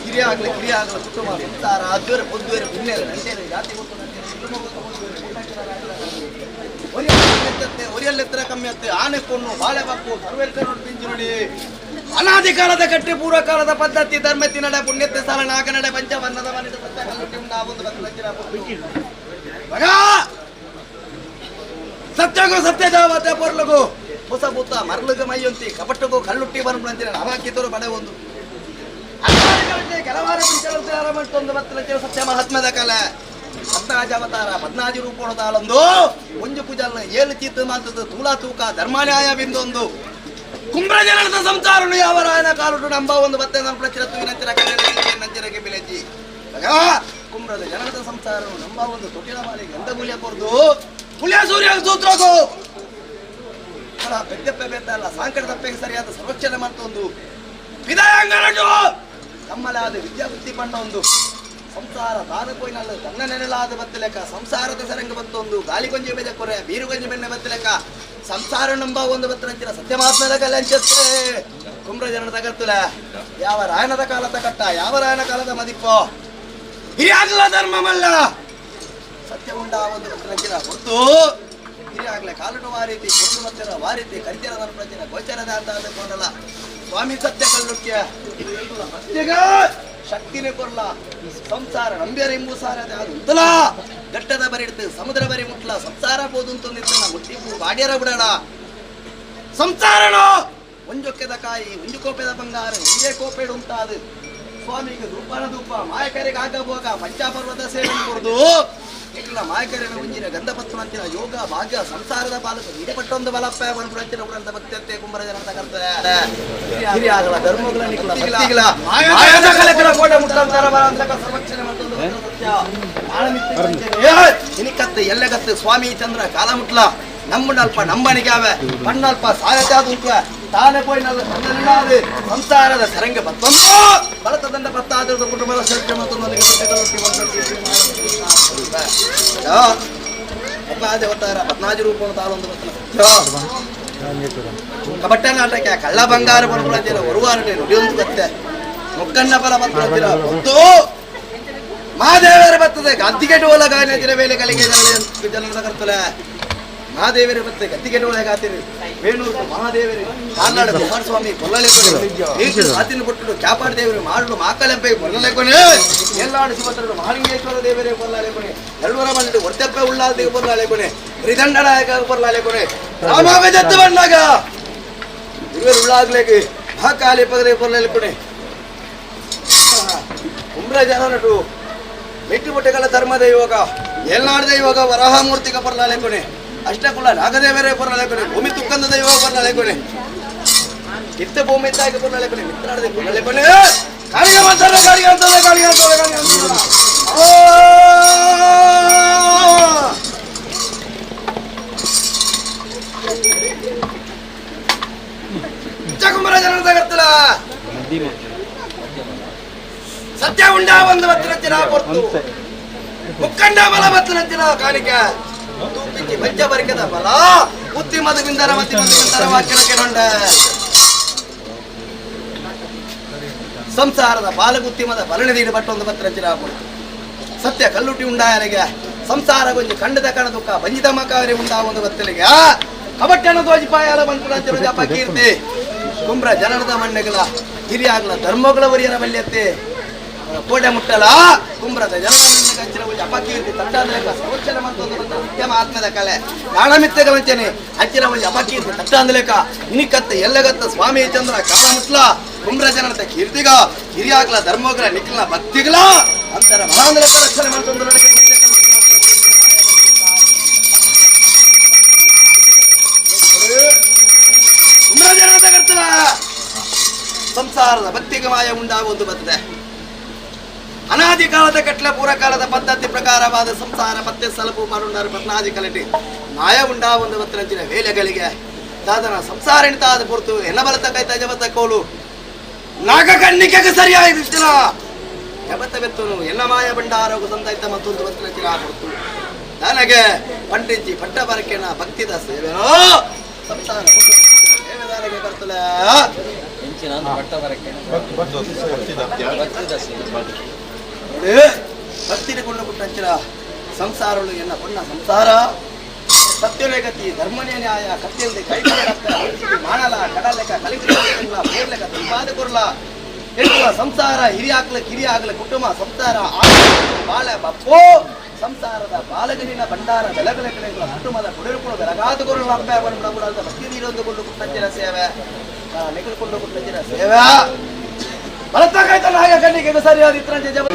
ಕಿರಿಯ ಆಗಲಿ ಕಿರಿಯ ಆಗಲ ಕುಟುಂಬ ಸಂಸಾರ ಅದ್ವೇರೆ ಪೊದ್ದುವೇರೆ ಪುಣ್ಯರೆ ನಂಟೇರೆ ಜಾತಿ ಗೊತ್ತು ಒರಿಯಲ್ಲೆತ್ತರ ಕಮ್ಮಿ ಅತ್ತೆ ಆನೆ ಕೊಂಡು ಬಾಳೆ ಬಕ್ಕು ಸರ್ವೇಲ್ಕರ್ ಪಿಂಚು ನೋಡಿ ಅನಾದಿ ಕಾಲದ ಕಟ್ಟಿ ಪೂರ್ವ ಕಾಲದ ಪದ್ಧತಿ ಧರ್ಮತಿ ನಡೆ ಪುಣ್ಯತೆ ಸಾಲ ನಾಗನಡೆ ಪಂಚವರ್ಣದ ಮನೆ ಸತ್ಯ ಕಲ್ಲುಟ್ಟಿ ಉಂಡಾವೊಂದು ಸತ್ಯಗೂ ಸತ್ಯಜಾವತೆ ಪೊರ್ಲಗು ಹೊಸ ಭೂತ ಮರಳುಗ ಮೈಯೊಂತಿ ಕಪಟ್ಟಗೂ ಕಲ್ಲುಟ್ಟಿ ಬರುವಂತಿನ ನವಾಕಿತರು ಬಡೆ ಒಂದು ಕೆಲವಾರು ಮತ್ತು ಸತ್ಯ ಮಹಾತ್ಮದ ಕಲೆ ಪದ್ನಾಜ ಅವತಾರ ಪದ್ನಾಜಿ ರೂಪಣದಾಳೊಂದು ಒಂಜು ಪೂಜಾಲ ಏಳು ಚೀತು ಮಾತದ್ದು ತೂಲಾ ತೂಕ ಧರ್ಮನ್ಯಾಯ ಬಿಂದೊಂದು ಕುಂಬ್ರಜನದ ಸಂಸಾರನು ಯಾವ ರಾಯನ ಕಾಲುಟು ನಂಬ ಒಂದು ಬತ್ತೆ ನನ್ನ ಪ್ರಚಿರತ್ವಿನಂಚಿರ ನಂಚಿರಕ್ಕೆ ಬಿಲೆಜಿ ಕುಂಬ್ರದ ಜನದ ಸಂಸಾರನು ನಂಬ ಒಂದು ತೊಟ್ಟಿನ ಬಾಲಿಗೆ ಎಂದ ಗುಲಿಯ ಕೊರ್ದು ಹುಲಿಯ ಸೂರ್ಯ ಸೂತ್ರಗು ಬೆದ್ದಪ್ಪೆ ಬೇತಲ್ಲ ಸಾಂಕಟ ತಪ್ಪೆಗೆ ಸರಿಯಾದ ಸಂರಕ್ಷಣೆ ಮಾಡ್ತೊಂದು ವಿದಾಯಂಗನಟು ತಮ್ಮಲಾದ ವಿದ್ಯಾಬುದ್ಧಿ ಪಂಡ ಒಂದು ಸಂಸಾರ ತಾನು ಕೊಯ್ನಲ್ಲ ತನ್ನ ನೆನೆಲಾದ ಬತ್ತಲೆಕ್ಕ ಸಂಸಾರದ ಸರಂಗ ಬತ್ತೊಂದು ಗಾಳಿ ಕೊಂಜಿ ಬೆಜ ಕೊರೆ ಬೀರು ಕೊಂಜಿ ಬೆಣ್ಣೆ ಬತ್ತಲೆಕ್ಕ ಸಂಸಾರ ನಂಬ ಒಂದು ಬತ್ತರಂಚಿನ ಸತ್ಯಮಾತ್ಮದ ಕಲೆ ಕುಮ್ರ ಜನನ ತಗರ್ತುಲ ಯಾವ ರಾಯಣದ ಕಾಲದ ಕಟ್ಟ ಯಾವ ರಾಯಣ ಕಾಲದ ಮದಿಪ್ಪೋ ಹಿರಿಯಾಗಲ ಧರ್ಮಮಲ್ಲ ಸತ್ಯ ಉಂಡ ಒಂದು ಬತ್ತರಂಚಿನ ಹೊತ್ತು ಹಿರಿಯಾಗಲೇ ಕಾಲುಟು ವಾರೀತಿ ಕೊಟ್ಟು ಮತ್ತರ ವಾರೀತಿ ಕರಿಚರದ ಪ್ರಚನ ಗೋಚರದ ಅಂತ ಅಂದುಕೊಂಡಲ್ಲ ಸ್ವಾಮಿ ಸತ್ಯ ಕಲ್ಲುಕ್ಯ ಸತ್ಯಗ ಶಕ್ತಿನೇ ಕೊರ್ಲ ಸಂಸಾರ ನಂಬ್ಯರ ಎಂಬು ಸಾರ ಅದು ಉಂತಲ ಘಟ್ಟದ ಬರಿ ಇಡ್ತು ಸಮುದ್ರ ಬರಿ ಮುಟ್ಲ ಸಂಸಾರ ಬೋದು ಅಂತಂದಿತ್ತು ಮುಟ್ಟಿಪು ಬಾಡ್ಯರ ಬಿಡೋಣ ಸಂಸಾರನೋ ಒಂಜೊಕ್ಕೆದ ಕಾಯಿ ಒಂಜು ಕೋಪೆದ ಬಂಗಾರ ಒಂಜೇ ಕೋಪೆಡು ಉಂಟಾದು ಸ್ವಾಮಿಗೆ ಧೂಪನ ಧೂಪ ಮಾಯಕರಿಗೆ ಆಗಬೋಗ ಪಂಚಾಪರ್ವತ ಸೇವೆ ಕೊಡ್ದು ಇಟ್ಲ ಮಾಯಕರಿನ ಒಂಜಿನ ಗಂಧಪತ್ರ ಅಂತಿನ ಯೋಗ ಭಾಗ್ಯ ಸಂಸಾರದ ಪಾಲಕ ಹಿಡಿಪಟ್ಟೊಂದು ಬಲಪ್ಪ ಬಂದು ಉಡಂತ ಭಕ್ತಿಯಂತೆ ಕುಂಬರ ಜನತ ಕರ್ತದೆ ಹಿರಿಯಾಗಲ ಧರ್ಮಗಳ ಕೋಟೆ ಮುಟ್ಟಂತರ ಸಂರಕ್ಷಣೆ ಮತ್ತೊಂದು ಸತ್ಯ ಇನಿಕತ್ತು ಎಲ್ಲಗತ್ತು ಸ್ವಾಮಿ ಚಂದ್ರ ಕಾಲ ಮುಟ್ಲ ನಮ್ಮನಲ್ಪ ನಂಬಣಿಗಾವೆ ಪಣ್ಣಲ್ಪ ಸಾಯತಾದ ತಾನೇ ಪೋಯಿ ನಲ್ಲ ಸಂಸಾರದ ಸರಂಗ ಬತ್ತೊಂದು ಬಲತ ದಂಡ ಬತ್ತಾದ ಕುಟುಂಬದ ಸತ್ಯ ಮತ್ತೊಂದು ಪದ್ನಾಜ ಅವತಾರ ಪದ್ನಾಜ ರೂಪ ತಾಳೊಂದು ಕಬಟ್ಟ ನಾಟಕ ಕಳ್ಳ ಬಂಗಾರ ಬರಬುಳಂತಿರ ಒರುವಾರಟೆ ನುಡಿಯೊಂದು ಬತ್ತೆ ಮುಕ್ಕಣ್ಣ ಬಲ ಬತ್ತಂತಿರ ಗೊತ್ತು ಮಹಾದೇವರ ಬರ್ತದೆ ಗದ್ದಿಗೆ ಡೋಲ ಗಾಯನ ಮೇಲೆ ಕಲಿಗೆ ಜನರ ಕರ್ತಲೆ ಮಹಾದೇವರೇ ಬತ್ತೆ ಗದ್ದಿಗೆ ಡೋಲ ಗಾತಿರಿ ವೇಣೂರು ಮಹಾದೇವರೇ ಕಾರ್ನಾಡ ಕುಮಾರಸ್ವಾಮಿ ಕೊಲ್ಲಲೆ ಆತಿನ ಕೊಟ್ಟರು ಚಾಪಾಡ ದೇವರು ಮಾಡಲು ಮಾಕಲೆಂಪೆ ಕೊಲ್ಲಲೆ ಕೊನೆ ಎಲ್ಲಾಡು ಶಿವತರರು ಮಹಾಲಿಂಗೇಶ್ವರ ದೇವರೇ ಕೊಲ್ಲಾಲೆ ಕೊನೆ ಎರಡೂರ ಬಂದಿಟ್ಟು ಒರ್ತೆಪ್ಪೆ ಉಳ್ಳಾದಿಗೆ ಕೊಲ್ಲಾಲೆ ಕೊನೆ ತ್ರಿದಂಡನಾಯಕ ಕೊಲ್ಲಾಲೆ ಕೊನೆ ರಾಮಾಗ ಜತ್ತು ಬಂದಾಗ ಇವರು ಉಳ್ಳಾಗ್ಲೇಗೆ ಮಹಾಕಾಲಿ ಪಗರೆ ಕೊಲ್ಲಾಲೆ ಕೊನೆ ಕುಂಬ್ರ ಜನನಟು ಮೆಟ್ಟಿ ಮುಟ್ಟೆಗಳ ಧರ್ಮದ ಇವಾಗ ಎಲ್ಲಾಡದೆ ಇವಾಗ ವರಾಹಮೂರ್ತಿಗ ಬರ್ಲಾಲೆ ಕೊನೆ ಅಷ್ಟೇ ಕುಲ ನಾಗದೇವರೇ ಬರ್ಲಾಲೆ ಕೊನೆ ಭೂಮಿ ತುಕ್ಕಂದ ದೈವ ಬರ್ಲಾಲೆ ಕೊನೆ ಕಿತ್ತ ಭೂಮಿ ತಾಯಿಗೆ ಬರ್ಲಾಲೆ ಕೊನೆ ಮಿತ್ರಾಡದೆ ಕೊಲ್ಲಲೆ ಕೊನೆ ಕಾಳಿಗೆ ಮಾಡ್ತಾರೆ ಕಾಳಿಗೆ ಅಂತಾರೆ ಕಾಳಿಗೆ ಅಂತಾರೆ ಕಾಳಿಗೆ ಅಂತಾರೆ ಕುಂಬರ ಜನರ ತಗರ್ತಲ ಸತ್ಯ ಉಂಡ ಒಂದು ಬತ್ತಿನ ಕೊರ್ತು ಮುಕ್ಕಂಡ ಬಲ ಬತ್ತಿನ ಕಾಣಿಕೆ ತೂಪಿಕ್ಕಿ ಮಂಚ ಬರಿಕದ ಬಲ ಉತ್ತಿ ಮದು ಬಿಂದರ ಮತಿ ಮದು ಬಿಂದರ ವಾಕ್ಯನ ಕೆರೊಂಡ ಸಂಸಾರದ ಬಾಲಗುತ್ತಿಮದ ಬಲಣದೀಡು ಬಟ್ಟೊಂದು ಪತ್ರ ಕೊಡ್ತು ಸತ್ಯ ಕಲ್ಲುಟಿ ಉಂಡಾಯನಿಗೆ ಸಂಸಾರ ಗೊಂಜಿ ಕಂಡದ ಕಣ ದುಃಖ ಬಂಜಿತ ಮಕಾವರಿ ಉಂಡಾ ಒಂದು ಬತ್ತಲಿಗೆ ಕಬಟ್ಟನ ತೋಜಿಪಾಯಾಲ ಬಂದ್ಪುಣಂಚಿನ ಅಪಕೀರ್ತಿ ಕುಂಬ್ರ ಜನರದ ಮಣ್ಣೆಗಳ ಹಿರಿಯಾಗ್ಲ ಧರ್ಮಗಳ ವರಿಯರ ಬಲ್ಯತ್ತೆ ಕೋಟೆ ಮುಟ್ಟಲ ಕುಂಬ್ರದ ಜನರ ಮಣ್ಣೆಗಂಚಿನ ಒಂಜಿ ಅಪಕೀರ್ತಿ ತಟ್ಟಾಂದಲೇಕ ಸಂರಕ್ಷಣೆ ಮಂತೊಂದು ಬಂದ ಉದ್ಯಮ ಆತ್ಮದ ಕಲೆ ನಾಣಮಿತ್ತೆಗಳಂಚನೆ ಅಂಚಿನ ಒಂಜಿ ಅಪಕೀರ್ತಿ ತಟ್ಟಾಂದಲೇಕ ಇನಿಕತ್ತ ಎಲ್ಲಗತ್ತ ಸ್ವಾಮಿ ಚಂದ್ರ ಕಾಲ ಮುಟ್ಲ ಕುಂಬ್ರ ಜನರದ ಕೀರ್ತಿಗ ಹಿರಿಯಾಗ್ಲ ಧರ್ಮಗಳ ನಿಖಿಲ ಭಕ್ತಿಗಳ ಅಂತರ ಮಹಾಂದಲೇಕ ರಕ್ಷಣೆ ಮಂತೊಂದು ನನಗೆ ಕುಂಬ್ರ ಜನರದ ಕರ್ತಲ ಸಂಸಾರದ ಭಕ್ತಿಗೆ ಮಾಯ ಉಂಡಾಗುವುದು ಬರ್ತದೆ. ಅನಾದಿ ಕಾಲದ ಕಟ್ಲೆ ಪೂರ್ವಕಾಲದ ಪದ್ಧತಿ ಪ್ರಕಾರವಾದ ಸಂಸಾರ ಪತ್ತೆ ಸಲಪು ಪರುಂಡರು ಪತ್ನಾದಿ ಕಲಟಿ ಮಾಯ ಉಂಡಾವೊಂದು ಬತ್ತರಂಚಿನ ವೇಲೆಗಳಿಗೆ ದಾದನ ಸಂಸಾರ ಎಣಿತಾದ ಪೊರ್ತು ಎನ್ನ ಬಲತ ಕೈತ ಜಬತ ಕೋಲು ನಾಗ ಕಣ್ಣಿಕೆಗೆ ಸರಿಯಾಗಿ ಜಬತ ಬೆತ್ತನು ಎಲ್ಲ ಮಾಯ ಭಂಡಾರೋಗ ಸಂದಾಯ್ತ ಮತ್ತೊಂದು ಬತ್ತರಂಚಿನ ಪೊರ್ತು ನನಗೆ ಪಂಟಿಂಚಿ ಪಟ್ಟ ಬರಕೆನ ಭಕ್ತಿದ ಸೇವೆನೋ ಸಂಸಾರ ಸೇವೆದಾರಿಗೆ ಬರ್ತಲ ಭಕ್ತಿನ ಕೊಂಡು ಕೊಟ್ಟಂಚಿನ ಸಂಸಾರಗಳು ಎನ್ನ ಪೊಣ್ಣ ಸಂಸಾರ ಸತ್ಯನೇ ಗತಿ ಧರ್ಮನೇ ನ್ಯಾಯ ಕತ್ತಿಯಲ್ದೆ ಕೈ ಮಾಡಲ ಕಡಲೆಕ ಕಲಿಸಿಲ್ಲ ಪೋರ್ಲೆಕ ತಂಪಾದ ಕೊರ್ಲ ಎನ್ನುವ ಸಂಸಾರ ಹಿರಿಯಾಗ್ಲ ಕಿರಿಯಾಗ್ಲ ಕುಟುಂಬ ಸಂಸಾರ ಬಾಳೆ ಬಪ್ಪೋ ಸಂಸಾರದ ಬಾಲಗನಿನ ಭಂಡಾರ ಬೆಲಗಲ ಕಡೆಗಳ ಕುಟುಂಬದ ಕುಡಿರುಕೊಂಡು ಬೆಲಗಾದ ಕೊರಲ ಅಪ್ಪ ಭಕ್ತಿ ನೀರೊಂದು ಕೊಂಡು ಕೊಟ್ಟಂಚಿನ ಸೇವೆ ನೆಗಲ್ಕೊಂಡು ಕೊಟ್ಟಂಚಿನ ಸೇವೆ ಬಲತ್ತಾಗಾಯ್ತಲ್ಲ ಹಾಗೆ ಕಣ್ಣಿಗೆ ಸರಿಯಾದ ಇತ್ತರಂಚೆ ಜಬ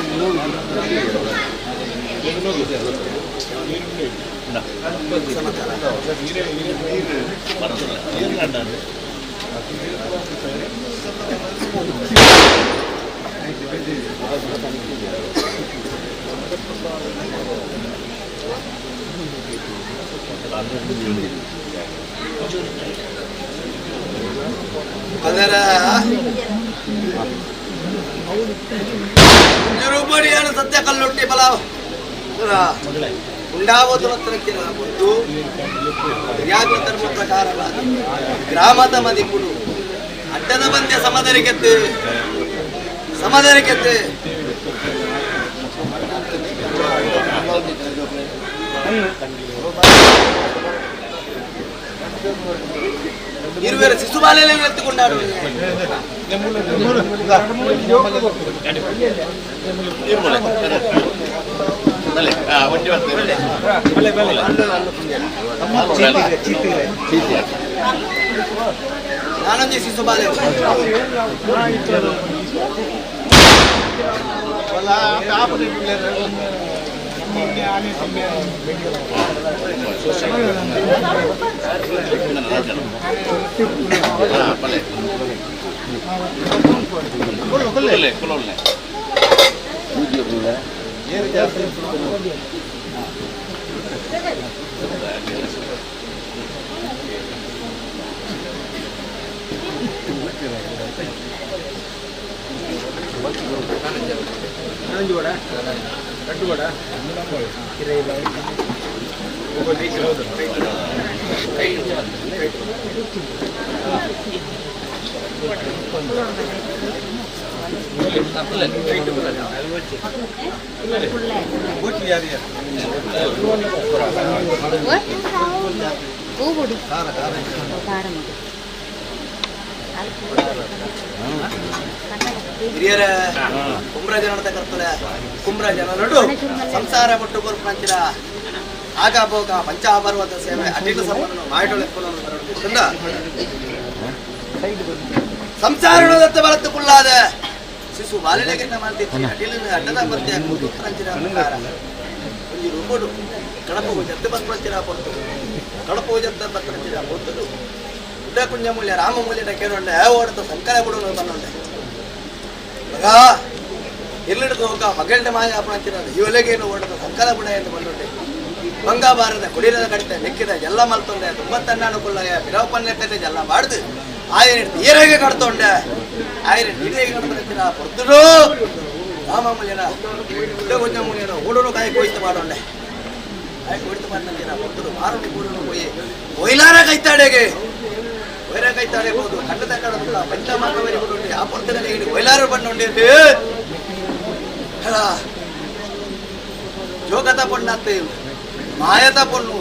ಅದರ ನಿರುಪರಿಯಾನ ಸತ್ಯ ಕಲ್ಲೊಟ್ಟಿ ಬಲ ಉಂಡಾವದು ಒಂದು ಧರ್ಮ ಪ್ರಕಾರವಾದ ಗ್ರಾಮದ ಮದಿಪುಡು ಅಡ್ಡದ ಬಂದೆ ಸಮದರಿಕೆತ್ತು ಸಮದರಿಕೆತ್ತು ಇರುವೆರ ಶಿಶುಬಾಲೆಯಲ್ಲಿ ಎತ್ತುಕೊಂಡಾಡು ನಾನೊಂದು ಶಿಶುಬಾಲೆ ಹಿರಿಯರ ಕುಮ್ರ ಜನದ ಕರ್ತಲೆ ಕುಮ್ರ ಜನರು ಸಂಸಾರ ಪಟ್ಟು ಕೊರ್ಪಂಚಿರ ಆಗ ಭೋಗ ಪಂಚಾಪರ್ವತ ಸೇವೆ ಅಟಿಲ ಸಂಬಂಧ ಮಾಯಟೊಳೆ ಸಂಸಾರ ಬಲತ್ತು ಕುಳ್ಳಾದ ಶಿಶು ಬಾಲಿಲೆಗಿನ್ನ ಮಾಡ್ತಿತ್ತು ಅಟಿಲಿನ ಅಡ್ಡದ ಬರ್ತೆ ಕುತ್ತರಂಚಿನ ಪ್ರಕಾರ ಒಂಜಿ ರೂಪಡು ಕಡಪು ಜತ್ತು ಬತ್ಪಂಚಿರ ಪೊರ್ತು ಕಡಪು ಜತ್ತ ಬತ್ಪಂಚಿರ ಪೊರ್ತುಡು ಉಡ್ಡ ಕುಂಜ ಮೂಲ್ಯ ರಾಮ ಮೂಲ್ಯನ ಕೇಳೊಂಡೆ ಓಡತ ಸಂಕರ ಬಿಡು ಬನ್ನೊಂಡೆ ಮಗ ಎಲ್ಲಿಡ್ದು ಹೋಗ ಮಗಳ್ನ ಮಾಯ ಅಪಣಂಚಿನ ಇವಲೆಗೇನು ಓಡದ ಸಂಕಲ ಬುಡ ಎಂದು ಬಂದೊಂಡೆ ಬಂಗಾಬಾರದ ಕುಡಿರದ ಕಡಿತ ನೆಕ್ಕಿದ ಎಲ್ಲ ಮಲ್ತೊಂಡೆ ತುಂಬ ತಣ್ಣಾನುಕೂಲ ಬಿರವಪನ್ನೆಕ್ಕತೆ ಜಲ್ಲ ಬಾಡ್ದು ಆಯನ ನೀರಾಗೆ ಕಡ್ತೊಂಡೆ ಆಯನ ನೀರಿಗೆ ಕಡ್ತೊಂಡಿನ ಪೊರ್ತುಡು ರಾಮ ಮೂಲ್ಯನ ಉಡ್ಡ ಕುಂಜ ಮೂಲ್ಯನ ಓಡೋನು ಕಾಯಿ ಕೊಯ್ತು ಮಾಡೋಂಡೆ ಕಾಯಿ ಕೊಯ್ತು ಮಾಡಿನ ಪೊರ್ತುಡು ಮಾರೋಡು ಕೂಡನು ಹೋಯಿ ಕೊಯ್ಲಾರ ಕೈತಾಡೆಗೆ ವೈರ ಕೈತಾಡೆ ಹೋದು ಕಣ್ಣದ ಕಡಲ್ಲ ಪಂಚ ಮಾನವರಿ ಕೊಡುಂಡೆ ಆ ಪೊರ್ತದಲ್ಲಿ ಇಡಿ ಒಯ್ಲಾರು ಬಣ್ಣುಂಡೆ ಜೋಗದ ಪೊಣ್ಣತ್ತೆ ಮಾಯದ ಪೊಣ್ಣು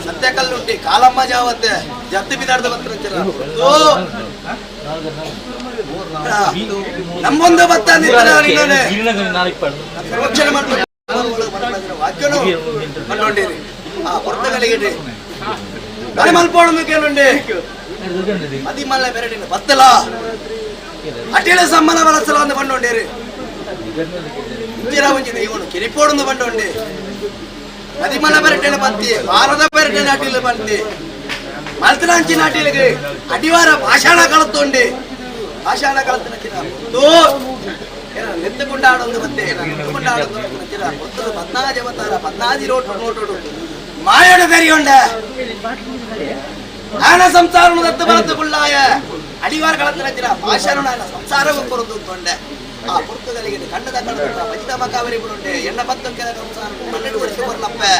ಸತ್ಯ ಕಲ್ಲುಂಟಿ ಕಾಲಮ್ಮ ಜಾವತ್ತೆ ಜತ್ತಿ ಬಿದಾಡ್ದ ಬತ್ತಿನ ನಮ್ಮೊಂದು ಬತ್ತ ರಕ್ಷಣೆ ಮಾಡ್ಕೊಂಡು ವಾಕ್ಯನು ಕಂಡೊಂಡೀರಿ ಆ ಹೊರ್ತಗಳಿಗೆ ಮಲ್ಪೋಣ ಕೇಳುಂಡೆ ಮದಿಮಲ್ಲ ಬೆರಡಿನ ಬತ್ತಲ ಅಟಿಲ ಸಮ್ಮನ ಬಲಸಲ ಅಂದು ಬಂಡೊಂಡೇರಿ ಇಂದಿರಾ ಒಂಜಿನ ಇವನು ಕಿರಿಪೋಡೊಂದು ಬಂಡೊಂಡೆ ಮದಿಮಲ್ಲ ಬೆರಟೆನ ಬತ್ತಿ ವಾರದ ಬೆರಟೆನ ಅಟಿಲ ಬಂತಿ ಮಲ್ತನಾಂಚಿನ ಅಟಿಲಿಗೆ ಅಡಿವಾರ ಭಾಷಣ ಕಳತ್ತೊಂಡೆ ಭಾಷಣ ಕಳತ್ತಿನ ಚಿರ ನೆತ್ತುಕೊಂಡಾಡೊಂದು ಮತ್ತೆ ನೆತ್ತುಕೊಂಡಾಡೊಂದು ಚಿರ ಗೊತ್ತದು ಪದ್ನಾಜಿ ಅವತಾರ ಪದ್ನಾಜಿ ರೋಟು ನೋಟೋಡು ಮಾಯಡ ತೆರಿಯೊಂಡ ಆನ ಸಂಸಾರ ದತ್ತು ಬಲತ್ತುಕೊಳ್ಳಾಯ ಅಡಿವಾರ ಕಳತ್ತಿನ ಚಿರ ಭಾಷಣ ಸಂಸಾರವು ಕೊರದು ತೊಂಡೆ ಆ ಪುರ್ತಗಳಿಗೆ ಕಣ್ಣದ ಕಣ್ಣದ ಮಜಿದ ಮಕಾವರಿ ಬುಡುಂಡೆ ಎಣ್ಣ ಪತ್ತು ಕೆಲ ಸಂಸಾರ 12 ವರ್ಷ ಬರ್ಲಪ್ಪೆ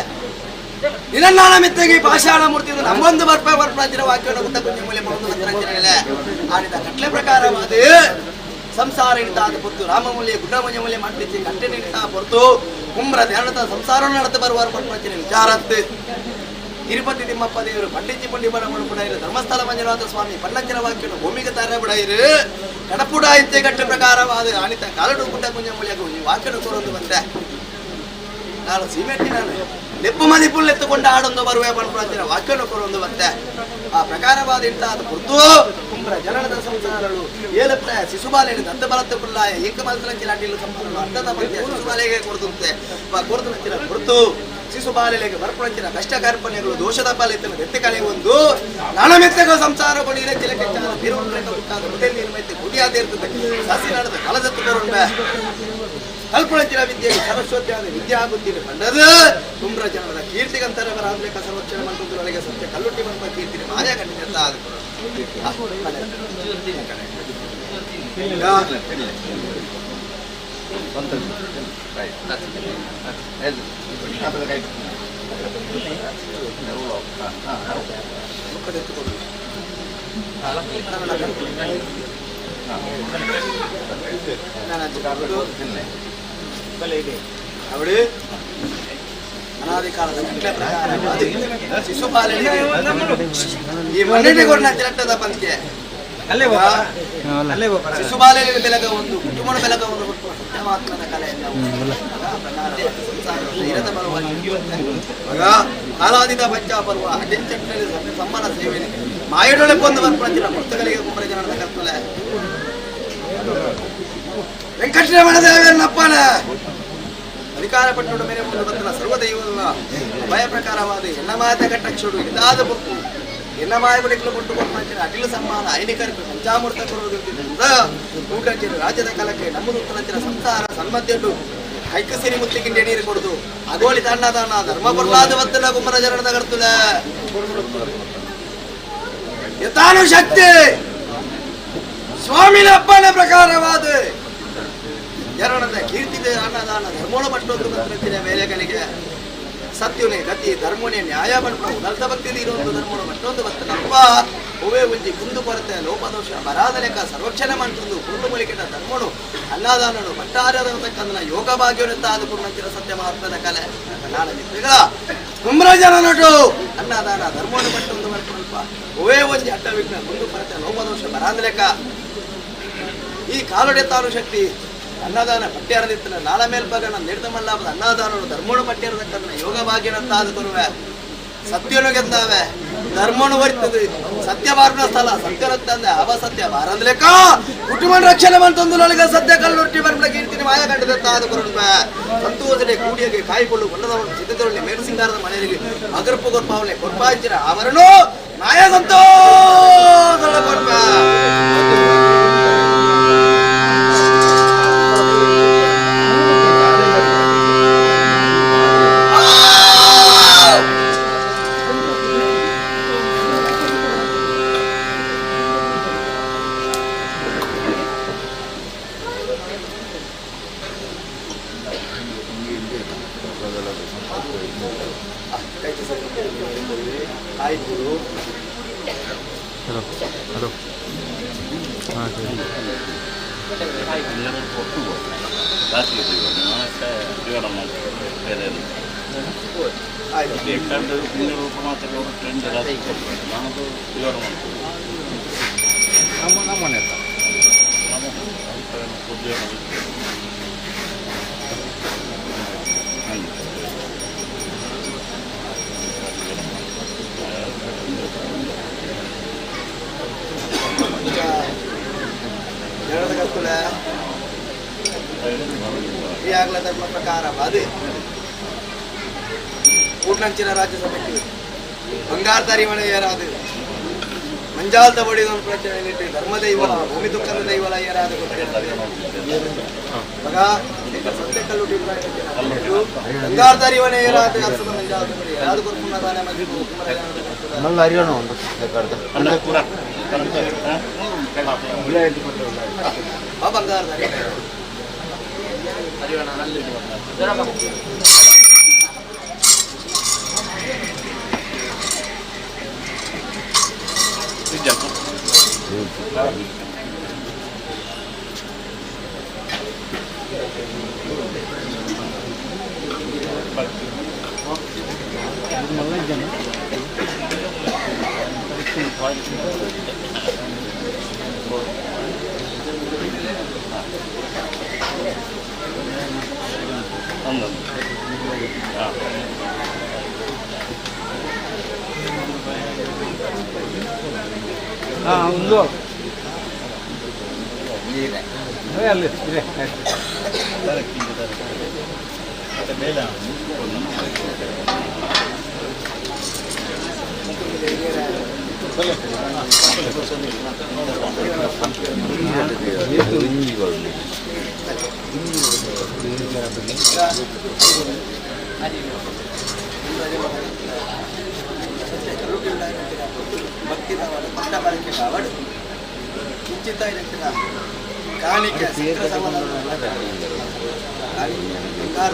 ನಿನ್ನಾಣ ಮಿತ್ತಗಿ ಪಾಷಾಣ ಮೂರ್ತಿ ನಮ್ಮೊಂದು ಬರ್ಪ ಬರ್ಪಂಚಿನ ವಾಕ್ಯವನ್ನು ಗುತ್ತ ಕುಂಜಿ ಮೂಲೆ ಬರುದು ಹತ್ತಿರ ಆಡಿದ ಕಟ್ಲೆ ಪ್ರಕಾರವಾದ ಸಂಸಾರ ಇಡ್ತಾದ ಪೊತ್ತು ರಾಮಮೂಲ್ಯ ಗುಡ್ಡಮಂಜ ಮೂಲ್ಯ ಮಾಡ್ತಿಚ್ಚಿ ಕಟ್ಟೆ ನಿಡ್ತಾ ಹೊರತು ಕುಂಬ್ರ ಧ್ಯಾನದ ಸಂಸಾರವನ್ನು ನಡೆದು ಬರುವಾರು ಬರ್ಪಂಚಿನ ವಿಚಾರತ್ತು ತಿರುಪತಿ ತಿಮ್ಮಪ್ಪ ದೇವರು ಪಂಡಿಚಿ ಪಂಡಿ ಬರ ಬಿಡಾಯಿರು ಧರ್ಮಸ್ಥಳ ಮಂಜುನಾಥ ಸ್ವಾಮಿ ಪಣ್ಣಂಚಿನ ವಾಕ್ಯವನ್ನು ಭೂಮಿಗೆ ತಾರೆ ಬಿಡಾಯಿರು ಕಡಪುಡ ಇತ್ತೆ ಕಟ್ಟೆ ಪ್ರಕಾರವಾದ ಅನಿತ ಕಾಲಡು ಗುಡ್ಡ ಕುಂಜ ಮೂಲ್ಯ ವಾಕ್ಯನು ಕೊರೊಂದು ಬಂದೆ ನಾನು ಸೀಮೆಟ್ಟಿ ನಾನು ನೆಪ್ಪು ಮದಿಪುಲ್ ಎತ್ತುಕೊಂಡು ಆಡೊಂದು ಬರುವೆ ಪಂಚಿನ ವಾಕ್ಯವನ್ನು ಕೊರೊಂದು ಬಂದೆ ಆ ಪ್ರಕಾರವಾದ ಇಂತಾದ ಪುರ್ತು ಕುಂಬ್ರ ಜನನದ ಸಂಸಾರಗಳು ಏಲಪ್ರ ಶಿಶುಬಾಲೆಯನ್ನು ದತ್ತ ಬಲತ್ತ ಪುಲ್ಲಾಯ ಏಕಮಲ್ತನಂಚಿನ ಅಡ್ಡಿಲು ಸಂಸಾರಗಳು ಅರ್ಧದ ಮಧ್ಯ ಶಿಶುಬಾಲೆಗೆ ಕೊರತುಂತೆ ಕೊರತನಂಚಿನ ಪುರ್ತು ಶಿಶುಬಾಲೆಗೆ ಬರ್ಪಣಂಚಿನ ಕಷ್ಟ ಕಾರ್ಪಣ್ಯಗಳು ದೋಷದ ಪಾಲಿತನ ಎತ್ತೆ ಒಂದು ನಾಣಮೆತ್ತಗ ಸಂಸಾರಗಳು ಇರಚಿಲ ಕೆಚ್ಚಾದ ಬೀರುಂಡ್ರೆಕ ಹುಟ್ಟಾದ ಮುದೆ ನಿರ್ಮೈತೆ ಗುಡಿಯಾದ ಇರ್ತದೆ ಸಸಿ ನಡೆದ ಕಲದತ್ತು ಬರುಂಬೆ ಕಲ್ಪಣಚಿನ ವಿದ್ಯೆ ಸರಸ್ವತಿ ಆದ ವಿದ್ಯೆ ಆಗುತ್ತೀನಿ ಕಂಡದ ಕುಂಬ್ರ ಜನರ ಕೀರ್ತಿಗಂತರ ಬರಾಂದ್ರೇಕ ಸರ್ವಕ್ಷಣ ಮಂತ್ರದೊಳಗೆ ಸತ್ಯ ಕಲ್ಲುಟ್ಟಿ ಬಂದ ಕೀರ್ತಿನ ಮಾಯ ಕಂಡಿದ್ದ ಆದ ಅವಳು ಅನಾದಿ ಕಾಲದ ಕಟ್ಲೆ ಪ್ರಕಾರ ಶಿಶುಪಾಲನೆ ಈ ಮನೆಗೆ ಕೊಡ್ನ ತಿರಟ್ಟದ ಪಂಕ್ತಿ ಶಿಶುಬಾಲೆಗೆ ಬೆಲಗ ಒಂದು ಕುಟುಂಬದ ಬೆಲಗ ಒಂದು ಸತ್ಯ ಮಾತ್ರದ ಕಲೆಯನ್ನು ಕಾಲಾದಿದ ಪಂಚ ಪರ್ವ ಅಡಿಂಚಟ್ಟಲ್ಲಿ ಸಮ್ಮನ ಸೇವೆ ಮಾಯಡೊಳೆ ಬಂದು ಬರ್ಪಂಚಿನ ಮುರ್ತಗಳಿಗೆ ಕುಂಬರ ಜನದ ಕರ್ತಲೆ ವೆಂಕಟರಮಣ ದೇವನಪ್ಪನ ಅಧಿಕಾರ ಪಟ್ಟಣ ಮೇಲೆ ಮುಂದೆ ಬಂದ ಸರ್ವದೈವದ ಭಯ ಪ್ರಕಾರವಾದ ಎಲ್ಲ ಮಾತ ಕಟ್ಟಕ್ಷರು ಇದಾದ ಬುಕ್ಕು ಎಲ್ಲ ಮಾಯಗುಡಿಗಳು ಕೊಟ್ಟು ಕೊಟ್ಟು ಅಖಿಲ ಸಮ್ಮಾನ ಐನಿಕರಿಗೆ ಪಂಚಾಮೃತ ಕೊಡುವುದರಿಂದ ಊಟಂಚಿನ ರಾಜ್ಯದ ಕಾಲಕ್ಕೆ ನಮ್ಮದು ಉತ್ತರಂಚಿನ ಸಂಸಾರ ಸನ್ಮಧ್ಯಡು ಐಕ ಸಿರಿ ಮುತ್ತಿಗಿಂಡೆ ನೀರು ಕೊಡುದು ಅಗೋಳಿ ದಾನ ದಾನ ಧರ್ಮ ಬರ್ಲಾದ ಬತ್ತಲ ಕುಂಬರ ಜನದ ಕರ್ತುಲ ಯಥಾನು ಶಕ್ತಿ ಸ್ವಾಮಿನ ಅಪ್ಪನ ಪ್ರಕಾರವಾದ ಜನನದ ಕೀರ್ತಿದೆ ಅನ್ನದಾನ ಧರ್ಮೋಣ ಪಟ್ಟೊಂದು ಬಂದಿನ ಮೇಲೆಗಳಿಗೆ ಸತ್ಯನೇ ಗತಿ ಧರ್ಮನೇ ನ್ಯಾಯ ಬಂಡ ಉದಲ್ತ ಭಕ್ತಿ ಇರುವಂತ ಧರ್ಮೋಣ ಮತ್ತೊಂದು ಭಕ್ತನಪ್ಪ ಹೂವೇ ಉಂಜಿ ಕುಂದು ಕೊರತೆ ಲೋಪದೋಷ ಬರಾದ ಲೆಕ್ಕ ಸರ್ವಕ್ಷಣೆ ಮಂತೊಂದು ಕುಂದು ಮುಲಿಕೆಟ ಧರ್ಮನು ಅನ್ನದಾನನು ಭಟ್ಟಾರ್ಯದ ಯೋಗ ಭಾಗ್ಯವಂತ ಆದ ಪೂರ್ಣಚಿರ ಸತ್ಯ ಮಹಾತ್ಮದ ಕಲೆ ನಾನು ಮಿತ್ರಗಳ ಕುಮ್ರ ಜನ ನಟು ಅನ್ನದಾನ ಧರ್ಮೋಣ ಮಟ್ಟೊಂದು ಬರ್ಪಲ್ಪ ಹೂವೇ ಒಂಜಿ ಅಡ್ಡ ವಿಘ್ನ ಕುಂದು ಕೊರತೆ ಲೋಪದೋಷ ಬರಾದ ಲೆಕ್ಕ ಈ ಕಾಲೊಡೆ ತಾನು ಶಕ್ತಿ ಅನ್ನದಾನ ಪಟ್ಟ್ಯಾರದಿತ್ತನ ನಾಳ ಮೇಲ್ಭಾಗ ನಿರ್ದಮಲ್ಲಾಪದ ಅನ್ನದಾನನು ಧರ್ಮೋಣ ಪಟ್ಟ್ಯಾರದಕ್ಕಂದ್ರೆ ಯೋಗ ಭಾಗ್ಯನಂತ ಆದ ಕೊರುವೆ ಸತ್ಯನು ಗೆದ್ದಾವೆ ಧರ್ಮನು ಬರ್ತದೆ ಸತ್ಯ ಬಾರ್ನ ಸ್ಥಳ ಸತ್ಯನಂತಂದೆ ಅವ ಸತ್ಯ ಬಾರಂದ್ಲೆಕ್ಕ ಕುಟುಂಬ ರಕ್ಷಣೆ ಬಂತಂದು ನನಗೆ ಸತ್ಯ ಕಲ್ಲುಟ್ಟಿ ಬರ್ಬಳ ಕೀರ್ತಿನಿ ಮಾಯ ಕಂಡದಂತ ಆದ ಕೊರುವೆ ಸಂತೋಷನೆ ಕೂಡಿಯಾಗಿ ಕಾಯಿಕೊಳ್ಳು ಒಲ್ಲದವನು ಸಿದ್ಧದೊಳ್ಳೆ ಮೇಲು ಸಿಂಗಾರದ ಮನೆಯಲ್ಲಿ ಅಗರ್ಪು ಗೊರ್ಪಾವಲೆ ಕೊರ್ಪಾಂಚಿನ ಅವರನು ಮಾಯ ಸಂತೋಷ ಕೊರ್ಪ. ಹಲೋ ಹಲೋ ಹಾಂ ಸರಿ. ಆಯ್ತು. ಎರಡು ಕತ್ತುಲ ಈ ಆಗ್ಲ ಧರ್ಮ ಪ್ರಕಾರ ಅದೇ ಕೂಡ್ನಂಚಿನ ರಾಜ್ಯಸಭೆಗೆ ಬಂಗಾರ ತರಿಮಣೆ ಏರಾದು ಮಂಜಾಲ್ದ ಬಡಿದ ಪ್ರಚನೆ ಧರ್ಮ ದೈವಲ ಭೂಮಿ ದುಃಖದ ದೈವಲ ಏರಾದು ಮಗ ಸತ್ಯ ಕಲ್ಲು ಬಂಗಾರ ತರಿಮಣೆ ಏರಾದು ಅರ್ಸದ ಮಂಜಾಲ್ದ ಬಡಿ ಯಾರು ಕೊರ್ಪುಣ್ಣ ತಾನೆ ಮಲ್ಲ ಹರಿಯೋಣ ಒಂದು ಆ ಬಂಗಾರ ತರಿ ಒಂದು ಅಲ್ಲಿ ಇದೆ. ಭಕ್ತಿ ಪಟ್ಟ ಬಳಕೆ ಕಾವಡು ಉಚಿತ ಕಾಣಿಕೆ ಸಮಾಧಾನ ಬಂಗಾರ